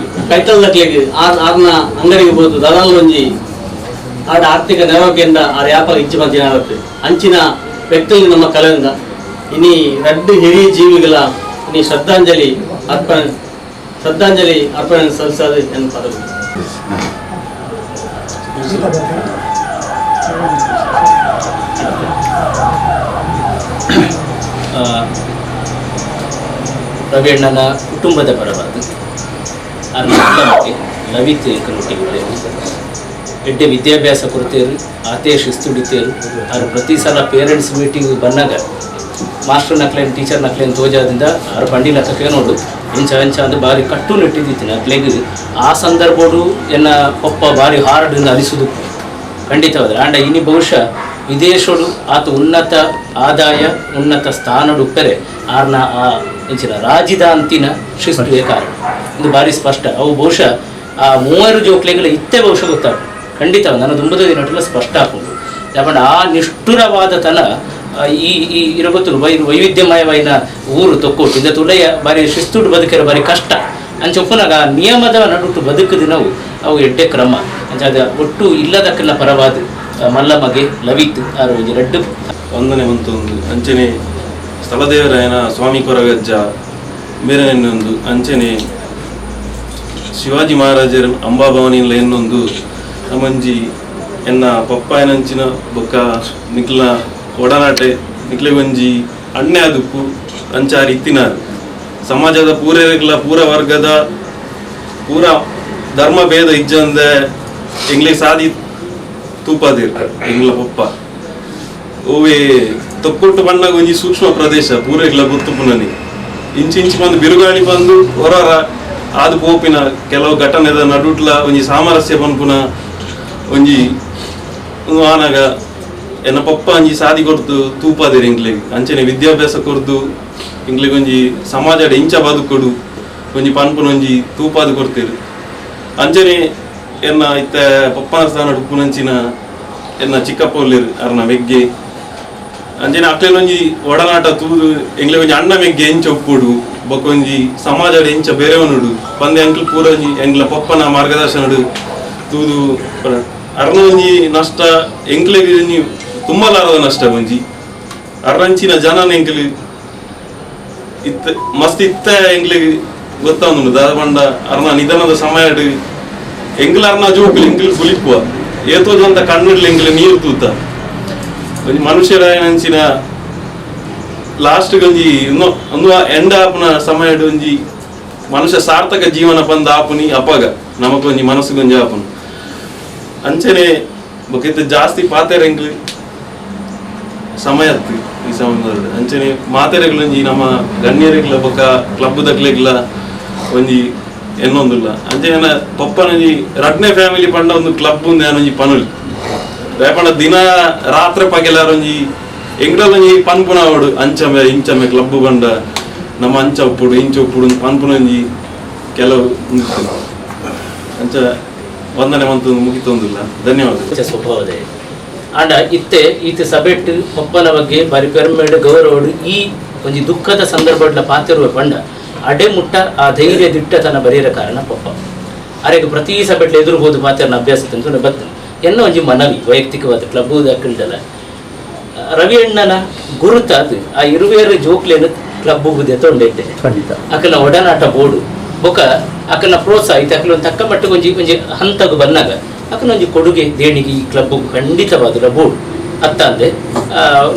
ಕೈತಲ್ದಕ್ಲೆಗ್ ಆರ್ ಆರ್ನ ಅಂಗಡಿಗೆ ಹೋದು ದಲಾಲ್ ಒಂಜಿ ಆಡ ಆರ್ಥಿಕ ನೆರವಿಕೆಯಿಂದ ಆ ವ್ಯಾಪಾರ ಇಚ್ಚು ಬಂದಿನ ಅಂಚಿನ ವ್ಯಕ್ತಿಗಳು ನಮ್ಮ ಕಲೆಯಿಂದ ಇನಿ ರಡ್ಡು ಹಿರಿಯ ಜೀವಿಗಳ ಇನಿ ಶ್ರದ್ಧಾಂಜಲಿ ಅರ್ಪಣೆ ಸಲ್ಲಿಸೋದು ನನ್ನ ಪದವಿ. ರವಿಯಣ್ಣನ ಕುಟುಂಬದ ಪರವಾಗಿ ಅರ್ನ ಲವಿತ್ ಕನ್ನೊಟ್ಟಿಗೆ ಎಡ್ಡೆ ವಿದ್ಯಾಭ್ಯಾಸ ಕೊಡ್ತೇರು, ಆತೇ ಶಿಸ್ತುಡಿತೇರು. ಅವ್ರು ಪ್ರತಿ ಸಲ ಪೇರೆಂಟ್ಸ್ ಮೀಟಿಂಗ್ ಬಂದಾಗ ಮಾಸ್ಟರ್ ನಕ್ಲೇನು ಟೀಚರ್ ನಕ್ಲೇನು ತೋಜಾದಿಂದ ಅವ್ರ ಬಂಡಿ ಲಕ್ಕಕ್ಕೆ ನೋಡು ಇಂಚ ಅಂಚ ಅಂದ್ರೆ ಭಾರಿ ಕಟ್ಟು ನೆಟ್ಟಿದ್ದಿತ್ತು ಅಕ್ಲೆಗ್. ಆ ಸಂದರ್ಭೋಡು ಎನ್ನ ಪಪ್ಪ ಭಾರಿ ಹಾರ್ಡ್ ಅನಿಸುದು ಖಂಡಿತವಾದ್ರೆ. ಆಂಡ ಇನಿ ಬಹುಶಃ ವಿದೇಶೋಡು ಆತ ಉನ್ನತ ಆದಾಯ ಉನ್ನತ ಸ್ಥಾನಡು ಉಪ್ಪರೆ ಆರ್ನ ಆ ಇಂಚಿನ ರಾಜಿದಾಂತಿನ ಶಿಸ್ತುವೇ ಕಾರಣ ಇದು ಭಾರಿ ಸ್ಪಷ್ಟ. ಅವು ಬಹುಶಃ ಆ ಮೂವರು ಜೋಕ್ಲೆಗಳ ಇತ್ತೆ ಬಹುಶಃ ಗೊತ್ತಾಗ ಖಂಡಿತ ನಾನು ದುಂಬದ ದಿನಟ್ಟೆಲ್ಲ ಸ್ಪಷ್ಟ ಹಾಕೊಂಡು. ಯಾಕಂದ್ರೆ ಆ ನಿಷ್ಠುರವಾದ ತನ ಈ ಈ ಇರಗೊತ್ತು ವೈವಿಧ್ಯಮಯವಾಯಿನ ಊರು ತೊಕ್ಕೋಟು ಇಂದ ತುಳಯ ಬಾರಿ ಶಿಸ್ತುಡು ಬದುಕಿರೋ ಬಾರಿ ಕಷ್ಟ ಅಂಚ ಉಪ್ಪುನಾಗ ನಿಯಮದ ನಡುಟು ಬದುಕುದು ನಾವು ಅವು ಎಡ್ಡೆ ಕ್ರಮ ಅಂಚ ಅದ ಒಟ್ಟು ಇಲ್ಲದಕ್ಕೆಲ್ಲ ಪರವಾದ ಮಲ್ಲ ಮಗೆ ಲವಿತ್ ಆರು ಒಂಜಿ ರಡ್ಡು ವಂದನೆ ಮಂತೊಂದು ಅಂಚನೆ ಸ್ಥಳದೇವರಾಯನ ಸ್ವಾಮಿ ಕೊರಗಜ್ಜ ಮೇರನೆನ್ನೊಂದು ಅಂಚನೆ ಶಿವಾಜಿ ಮಹಾರಾಜರ ಅಂಬಾಭವನಿಲ್ಲ ಎನ್ನೊಂದು ನಮ್ಮಂಜಿ ಎನ್ನ ಪಪ್ಪಾಯನಂಚಿನ ಬೊಕ್ಕ ನಿಕ್ಲ ಒಡನಾಟೆ ನಿಕ್ಲೆ ಒಂಜಿ ಅಣ್ಣೆ ಅದುಪ್ಪು ಅಂಚಾರಿ ಇತ್ತಿನಾರು ಸಮಾಜದ ಪೂರೈಗಳ ಪೂರ ವರ್ಗದ ಪೂರ ಧರ್ಮ ಭೇದ ಇಜ್ಜಂದೆ ಎಂಗ್ಲೆ ಸಾದಿ ತೂಪಾದಿರ್ ಎಂಗ್ಲ ಪಪ್ಪ ಓವೇ ತೊಕ್ಕೊಟ್ಟು ಬಣ್ಣಗ ಒಂಜಿ ಸೂಕ್ಷ್ಮ ಪ್ರದೇಶ ಪೂರೆಗ್ಲ ಗೊತ್ತುಪುನನಿ ಇಂಚು ಇಂಚು ಬಂದು ಬಿರುಗಾಳಿ ಬಂದು ಹೊರರ ಆದು ಪೋಪಿನ ಕೆಲವು ಘಟನೆದ ನಡುಟ್ಲ ಒಂಜಿ ಸಾಮರಸ್ಯ ಪನ್ಪುನ ಒಂಜಿ ಆನಾಗ ಎನ್ನ ಪಪ್ಪ ಒಂಜಿ ಸಾದಿ ಕೊರ್ದು ತೂಪಾದಿರ್ ಎಂಗ್ಲೆಗ್ ಅಂಚನೆ ವಿದ್ಯಾಭ್ಯಾಸ ಕೊರ್ದು ಎಂಗ್ಲೆಗ್ ಒಂಜಿ ಸಮಾಜದ ಇಂಚ ಬದುಕೊಡು ಒಂಜಿ ಪನ್ಪುನ ಒಂಜಿ ತೂಪಾದು ಕೊಡ್ತೀರು ಅಂಚನೆ ಎನ್ನ ಇತ್ತ ಪಪ್ಪನ ಸ್ಥಾನ ಉಪ್ಪುನಂಚಿನ ಎನ್ನ ಚಿಕ್ಕಪ್ಪ ಉಲ್ಲೇರು ಅರ್ನ ಮೆಗ್ಗೆ ಅಂಚನೆ ಅಕ್ಲೆನೊಂಜಿ ಒಡನಾಟ ತೂದು ಎಂಗ್ಲೆ ಒಂಜಿ ಅಣ್ಣ ಮೆಗ್ಗೆ ಎಂಚ ಒಪ್ಪುಡು ಬೊಕೊಂಜಿ ಸಮಾಜದ ಎಂಚ ಬೇರೆವನುಡು ಪಂದೆ ಅಂಕ್ಲ್ ಪೂರ ಒಂಜಿ ಎಂಗ್ಲ ಪಪ್ಪನ ಮಾರ್ಗದರ್ಶನಡು ತೂದು ಅರ್ನ ಒಂಜಿ ನಷ್ಟ ಎಂಕ್ಲೆಗ್ ಒಂಜಿ ತುಂಬಲಾರದ ನಷ್ಟ ಒಂಜಿ ಅರ್ರಂಚಿನ ಜನನ ಎಂಕ್ಲು ಇತ್ತ ಮಸ್ತ್ ಇತ್ತ ಎಂಗ್ಲೆಗ್ ಗೊತ್ತಾಂದುಂಡು ದಾದ ಪಂಡ ಅರ್ನ ನಿಧನದ ಸಮಯಡ್ ಎಂಗ್ಲ ಅರ್ನ ಜೋಕುಲು ಎಂಕ್ಲು ಬುಲಿಪುವ ಏತೋ ಜಂತ ಕಣ್ಣುಡ್ಲು ಎಂಕ್ಲೆ ನೀರು ತೂತ ಒಂಜಿ ಮನುಷ್ಯರಾಯನಂಚಿನ ಲಾಸ್ಟ್ ಒಂಜಿ ಒಂದು ಎಂಡ್ ಆಪುನ ಸಮಯಡ್ ಒಂಜಿ ಮನುಷ್ಯ ಸಾರ್ಥಕ ಜೀವನ ಪಂದ ಆಪುನಿ ಅಪಗ ನಮಕ್ ಒಂಜಿ ಮನಸ್ಸುಗೊಂಜಿ ಆಪುನು ಅಂಚನೆ ಬೊಕ ಜಾಸ್ತಿ ಪಾತೆರ ಎಂಕ್ಲು ಸಮಯ ಅತ್ತು ಈ ಸಮಯದಲ್ಲಿ ಅಂಚನೆ ಮಾತೆರೆಗ್ಲೊಂಜಿ ನಮ್ಮ ಗಣ್ಯರಿಗ್ಲ ಬೊಕ ಕ್ಲಬ್ ದಕ್ಲೆಗ್ಲ ಒಂಜಿ ಎನ್ನೊಂದುಲ್ಲ ಅಂಚನೆ ಪಪ್ಪನೊಂಜಿ ರಡ್ನೆ ಫ್ಯಾಮಿಲಿ ಪಂಡ ಒಂದು ಕ್ಲಬ್ ಉಂದು ಒಂಜಿ ಪನುಲಿ ದಾಯೆ ದಿನ ರಾತ್ರಿ ಪಗೆಲಾರೊಂಜಿ ಎಂಗ್ಲೊಂಜಿ ಪನ್ಪುನ ಅವಡು ಅಂಚಮೆ ಇಂಚಮೆ ಕ್ಲಬ್ ಬಂಡ ನಮ್ಮ ಅಂಚ ಉಪ್ಪುಡು ಇಂಚ ಉಪ್ಪುಡು ಪನ್ಪುನೊಂಜಿ ಕೆಲವು ಅಂಚ ವಂದನೆ ಮಂತೊಂದು ಮುಗಿತೊಂದಿಲ್ಲ. ಧನ್ಯವಾದ. ಸ್ವಭಾವದ ಆಂಡ ಇತ್ತೆ ಈತ ಸಬೆಟ್ ಪಪ್ಪನ ಬಗ್ಗೆ ಬಾರಿ ಪೆರ್ಮೆಡ್ ಗೌರವಡು ಈ ಒಂಜಿ ದುಃಖದ ಸಂದರ್ಭಡ್ಲ ಪಾತಿರುವ ಪಂಡ ಅಡೆ ಮುಟ್ಟ ಆ ಧೈರ್ಯ ದಿಟ್ಟತನ ಬರೆಯರ ಕಾರಣ ಪಪ್ಪ ಅರೆಗೆ ಪ್ರತಿ ಸಬೆಟ್ಲ ಎದುರು ಹೋದು ಪಾತಿರನ ಅಭ್ಯಾಸ ತಂದು ಬತ್ತ ಎನ್ನ ಒಂಜಿ ಮನವಿ ವೈಯಕ್ತಿಕವಾದ ಕ್ಲಬ್ ದಾಖಲ್ದಲ್ಲ ರವಿ ಅಣ್ಣನ ಗುರುತ ಅದು ಆ ಇರುವೇರು ಜೋಕ್ಲೇನು ಕ್ಲಬ್ ಹೋಗುದೇ ತೊಂಡೆ ಅಕಲ್ನ ಒಡನಾಟ ಬೋರ್ಡು ಬೊಕ ಅಕಲ್ನ ಪ್ರೋತ್ಸಾಹ ಇತ್ತೆ ಅಕಲ್ ಒಂದು ತಕ್ಕ ಮಟ್ಟಿಗೆ ಒಂಜಿ ಒಂಜಿ ಹಂತಗು ಬಂದಾಗ ಅಕಲ್ನ ಒಂಜಿ ಕೊಡುಗೆ ದೇಣಿಗೆ ಈ ಕ್ಲಬ್ ಖಂಡಿತವಾದ ಬೋರ್ಡು ಅತ್ತಂದೆ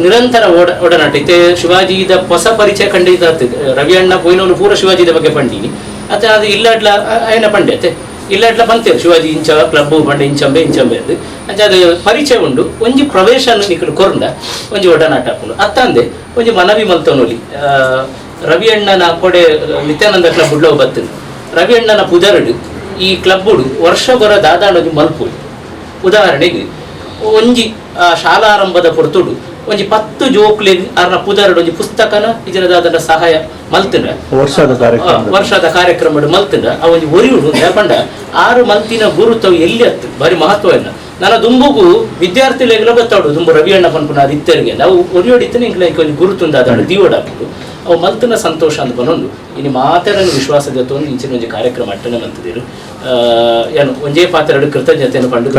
ನಿರಂತರ ಒಡನಾಟ ಇತ್ತೆ ಶಿವಾಜಿದ ಹೊಸ ಪರಿಚಯ ಖಂಡಿತ ಆಗ್ತದೆ. ರವಿ ಅಣ್ಣ ಪೋಯಿನವನು ಪೂರ ಶಿವಾಜಿದ ಬಗ್ಗೆ ಪಂಡಿನಿ ಅತ್ತ ಅದು ಇಲ್ಲಾಡ್ಲ ಆಯನ ಪಂಡೆ ಅತ್ತೆ ಇಲ್ಲಾಡ್ಲ ಬಂತೇವೆ ಶಿವಾಜಿ ಇಂಚ ಕ್ಲಬ್ ಪಂಡೆ ಇಂಚಂಬೆ ಇಂಚಂಬೆ ಅದು ಅಂಚ ಅದು ಪರಿಚಯ ಉಂಡು ಒಂಜಿ ಪ್ರವೇಶ ನಿಕಲು ಕೊರಂಡ ಒಂಜಿ ಒಡನಾಟ ಹಾಕೊಂಡು ಅತ್ತಂದೆ ಒಂಜಿ ಮನವಿ ಮಲ್ತವನೊಲಿ ರವಿ ಅಣ್ಣನ ಕೊಡೆ ನಿತ್ಯಾನಂದ ಕ್ಲಬ್ ಉಡ್ಲವು ಬರ್ತದೆ. ರವಿ ಅಣ್ಣನ ಪುದರಡು ಈ ಕ್ಲಬ್ಬುಡು ವರ್ಷ ಬರೋ ದಾದಾಂಡ ಒಂಜಿ ಮಲ್ಪು ಉದಾಹರಣೆಗೆ ಒಂಜಿ ಶಾಲಾರಂಭದ ಪೊರ್ತುಡು ಒಂಜಿ 10 ಜೋಕ್ಲೆ ಅರ್ನ ಪುದರಡು ಒಂಜಿ ಪುಸ್ತಕನ ಇದರ ಸಹಾಯ ಮಲ್ತಿನ ವರ್ಷದ ಕಾರ್ಯಕ್ರಮ ಮಲ್ತಿನ ಆ ಒಂಜಿ ಒರಿಯುಡು ಪಂಡ ಆರು ಮಲ್ತಿನ ಗುರುತವು ಎಲ್ಲಿ ಅತ್ತು ಬಾರಿ ಮಹತ್ವ ಇಲ್ಲ. ನನ್ನ ದುಂಬುಗು ವಿದ್ಯಾರ್ಥಿಗಳಿಗೆಲ್ಲ ಗೊತ್ತಾಡು ದುಂಬು ರವಿ ಅಣ್ಣ ಪನ್ಪುನ ಅದು ಇತ್ತರಿಗೆ ನಾವು ಒರಿಯೋಡಿತ್ತನೆ ಇಂಕ್ಲ ಒಂಜಿ ಗುರುತುಂದ ಅದಾಡು ದೀವಡಾಪುಡು ಅವು ಮಲ್ತಿನ ಸಂತೋಷ ಅಂತ ಬನ್ನೊಂದು ಇನ್ನು ಮಾತರನ್ನು ವಿಶ್ವಾಸದ ಒಂದು ಇಂಚಿನ ಒಂಜಿ ಕಾರ್ಯಕ್ರಮ ಅಟ್ಟನೆ ಮಂತಿದ್ದೀರು ಏನು ಒಂಜೇ ಪಾತ್ರೆಡು ಕೃತಜ್ಞತೆಯನ್ನು ಪಂಡು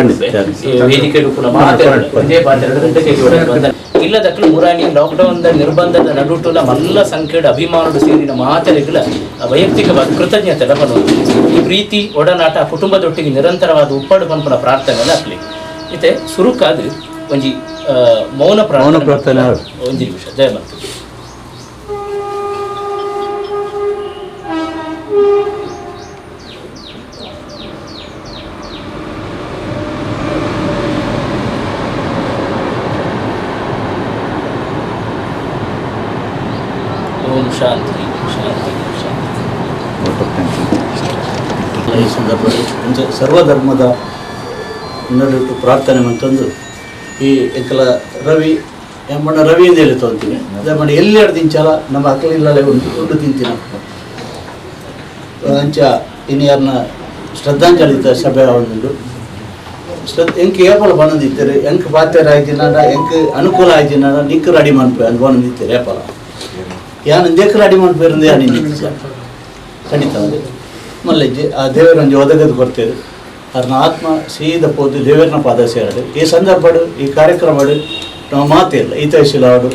ವೇದಿಕೆ ಪುನಃ ಮಾತೆರಡು ಒಂಜೇ ಪಾತ್ರೆಡು ಗಂಟೆ ಇಲ್ಲದಕ್ಕೂ ಮುರಾನಿ ಲಾಕ್ಡೌನ್ ನಿರ್ಬಂಧದ ನಡುಟುಲ ಮಲ್ಲ ಸಂಖ್ಯೆಯ ಅಭಿಮಾನದ ಸೇರಿನ ಮಾತೆರೆಗಳ ವೈಯಕ್ತಿಕವಾದ ಕೃತಜ್ಞತೆ ಬನ್ನೊಂದು ಈ ಪ್ರೀತಿ ಒಡನಾಟ ಕುಟುಂಬದೊಟ್ಟಿಗೆ ನಿರಂತರವಾದ ಉಪ್ಪಾಡು ಪನ್ಪುನ ಪ್ರಾರ್ಥನೆ ಆಗ್ಲಿ ಇತ್ತೆ ಸುರುಕಾದ ಒಂಜಿ ಮೌನ ಪ್ರಾರ್ಥನೆ ಒಂಜಿ ನಿಮಿಷ ಜಯ ಮಂತು. ಓಂ ಶಾಂತಿ ಶಾಂತಿ ಶಾಂತಿ. ಈ ಸಂದರ್ಭದಲ್ಲಿ ಒಂದು ಸರ್ವಧರ್ಮದ ನಡುಟ್ಟು ಪ್ರಾರ್ಥನೆ ಅಂತಂದು ಈ ಎಂಕಲ ರವಿ ಎಂಬಣ್ಣ ರವಿ ಎಂದು ಹೇಳಿ ತೊಗೊಂತೀನಿ ಅದೇ ಮಾಡಿ ಎಲ್ಲಿ ಎರಡು ತಿಂಚಾಲ ನಮ್ಮ ಅಕ್ಕಲಿಲ್ಲಲೇ ಉಂಟು ಉಂಡು ತಿಂತೀನಿ ಅಂಚ ಇನ್ಯಾರನ್ನ ಶ್ರದ್ಧಾಂಜಲಿ ಸಭೆ ಒಂದು ಎಂಕ್ ಏಪಲ ಬನ್ನೊಂದಿತ್ತೆರ್ ಎಂಕ್ ಪಾತೆರ ಆಯ್ತಿನಾಡ ಎಂಕ್ ಅನುಕೂಲ ಆಯ್ತಿನಾಡ ನಿಕ್ಕ್ ರೆಡಿ ಮನ್ಪೆ ಅಂದ್ ಬನ್ನೊಂದಿತ್ತೆರ್ ಏಪಲ ಯಾನ್ ಇಂದೆಕ್ ರೆಡಿ ಮನ್ಪೆರಂದು ಯಾನ್ ಇನ್ನಿಜ್ಜ ಖಂಡಿತ ಮಲ್ಲೆಜ್ಜಿ ಆ ದೇವರೊಂಜಿ ಒದಗದು ಕೊಡ್ತೇರು ಅರ್ನ ಆತ್ಮ ಸೀದ ಪೋದು ದೇವರನ ಪಾದ ಸೇರಡು ಈ ಸಂದರ್ಭಡು ಈ ಕಾರ್ಯಕ್ರಮಡು ನಮ್ಮ ಮಾತಿಲ್ಲ ಈತೈಶಿಲಾಡು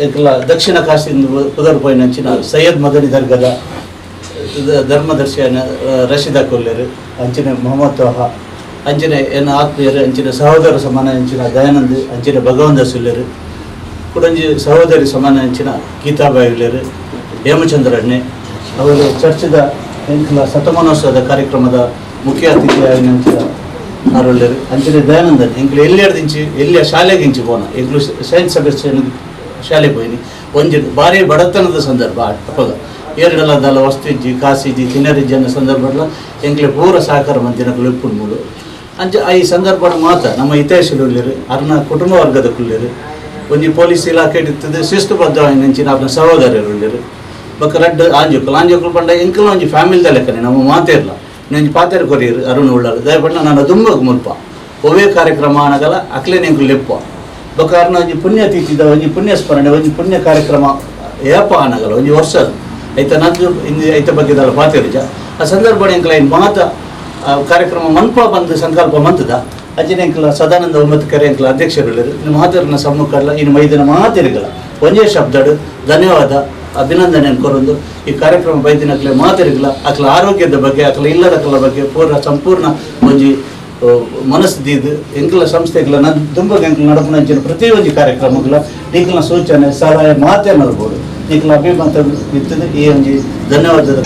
ಎಂಕ್ಲ ದಕ್ಷಿಣ ಕಾಶಿಯಿಂದ ಪುದರ್ ಪೋಯಿನಂಚಿನ ಸೈಯದ್ ಮದನಿ ದರ್ಗದ ಧರ್ಮದರ್ಶಿಯನ ರಶೀದ ಕೊಲ್ಲೇರು ಅಂಚಿನ ಮೊಹಮ್ಮದ್ ತೋಹಾ ಅಂಚಿನ ಎನ್ನ ಆತ್ಮೀಯರು ಅಂಚಿನ ಸಹೋದರ ಸಮಾನ ಅಂಚಿನ ದಯಾನಂದ್ ಅಂಚಿನ ಭಗವಂತ ಸುಲ್ಲೇರು ಕುಡಂಜಿ ಸಹೋದರಿ ಸಮಾನ ಅಂಚಿನ ಗೀತಾಬಾಯಿ ಉಲ್ಲೇರು ಹೇಮಚಂದ್ರಣ್ಣೆ ಅವರು ಚರ್ಚದ ಎಂಕ್ಲ ಶತಮಾನೋತ್ಸವದ ಕಾರ್ಯಕ್ರಮದ ಮುಖ್ಯ ಅತಿಥಿಯಾಗಿ ಅಂಚಿನ ಆರುಳ್ಳೇರು ಅಂಚಿನ ದಯಾನಂದನ್ ಎಂಕ್ಲು ಎಲ್ಲಿ ಎಲ್ಲಿಯ ಶಾಲೆಗೆ ಇಂಚಿ ಪೋನ ಎಂಕ್ಲು ಸೈಂಟ್ ಸೆಬೆಸ್ಟಿಯನ್ ಶಾಲೆ ಪೋಯಿನಿ ಒಂಜಿ ಭಾರಿ ಬಡತನದ ಸಂದರ್ಭ ಅಪ್ಪಗ ಏರ್ಡಲ ದಲ ವಸ್ತು ಇಜ್ಜಿ ಕಾಸಿಜ್ಜಿ ತಿನ್ನರಿಜ್ಜಿ ಅನ್ನೋ ಸಂದರ್ಭ ಎಂಕ್ಲೆ ಪೂರ ಸಹಕಾರ ಮಂದಿನಕುಲು ಇಪ್ಪುಂಡು ಅಂಚ ಈ ಸಂದರ್ಭ ಮಾತ್ರ ನಮ್ಮ ಹಿತೈಷಿಲು ಅರ್ನ ಕುಟುಂಬ ವರ್ಗದ ಕುಲ್ಲೇರು ಒಂಜಿ ಪೊಲೀಸ್ ಇಲಾಖೆ ಇರ್ತದೆ ಶಿಸ್ತುಬದ್ಧವಾಯಿನಂಚಿನ ಅರ್ನ ಸಹೋದರರು ಉಳ್ಳೇರು ಬೊಕ್ಕ ರಡ್ಡ್ ಆಂಜೋಕುಲು ಆಂಜೋಕುಲು ಪಂಡ ಎಂಕಲ ಒಂಜಿ ಫ್ಯಾಮಿಲಿದ ಲೆಕ್ಕನೆ ನಮ್ಮ ಮಾತೇ ಇರಲ್ಲ ಒಂಜಿ ಪಾತೆರ ಕೊರಿಯರು ಅರುಣ್ ಉಳ್ಳಾರು ದಯಪಂಡ ನಾನು ದುಂಬಗ್ ಮುಲ್ಪ ಒವ್ವೇ ಕಾರ್ಯಕ್ರಮ ಆನಗಲ ಅಕ್ಲೇನೆ ಎಂಕುಲು ಲೆಪ್ಪ ಬೊಕ್ಕ ಅರ್ನ ಒಂಜಿ ಪುಣ್ಯತಿಥಿದ ಒಂಜಿ ಪುಣ್ಯ ಸ್ಮರಣೆ ಒಂಜಿ ಪುಣ್ಯ ಕಾರ್ಯಕ್ರಮ ಏಪ ಆನಗಲ ಒಂಜಿ ವರ್ಷ ಐತ ನಂದು ಇಂದು ಐತ ಬಗ್ಗೆದಲ್ಲ ಪಾತೆರುಜ ಆ ಸಂದರ್ಭ ಎಂಕಲ ಇನ್ ಮಾತ ಕಾರ್ಯಕ್ರಮ ಮನ್ಪ ಬಂದು ಸಂಕಲ್ಪ ಮಂತದ ಅಜ್ಜಿನ ಎಂಕಲ ಸದಾನಂದ ಒಂಬತ್ತು ಕರೆ ಎಂಕಲ ಅಧ್ಯಕ್ಷರು ಇನ್ನು ಮಾತೇರಿನ ಸಮ್ಮುಖಲ್ಲ ಇನ್ನು ಮೈದಿನ ಮಾತೇರಿಗಲ ಒಂಜೇ ಶಬ್ದಡು ಧನ್ಯವಾದ ಅಭಿನಂದನೆ ಕೊರೊಂದು ಈ ಕಾರ್ಯಕ್ರಮ ಬೈದಿನಕ್ಲೆ ಮಾತೇರಿಗಲ ಅಕ್ಲ ಆರೋಗ್ಯದ ಬಗ್ಗೆ ಅಕ್ಲ ಇಲ್ಲದಕ್ಲ ಬಗ್ಗೆ ಪೂರ ಸಂಪೂರ್ಣ ಒಂಜಿ ಮನಸ್ಸು ದೀದು ಎಂಕಲ ಸಂಸ್ಥೆಗಳ ನನ್ ದುಂಬಗ್ ಎಂಕಲ ನಡಪುನಂಚಿನ ಪ್ರತಿಯೊಂಜಿ ಕಾರ್ಯಕ್ರಮಗಳ ನಿಕ್ಲ ಸೂಚನೆ ಸಲಹೆ ಮಾತೇ ಮಲ್ಬೋದು ನಿಕ್ಲ ಅಭಿಮತ ಇತ್ತದ ಈ ಒಂಜಿ ಧನ್ಯವಾದದ.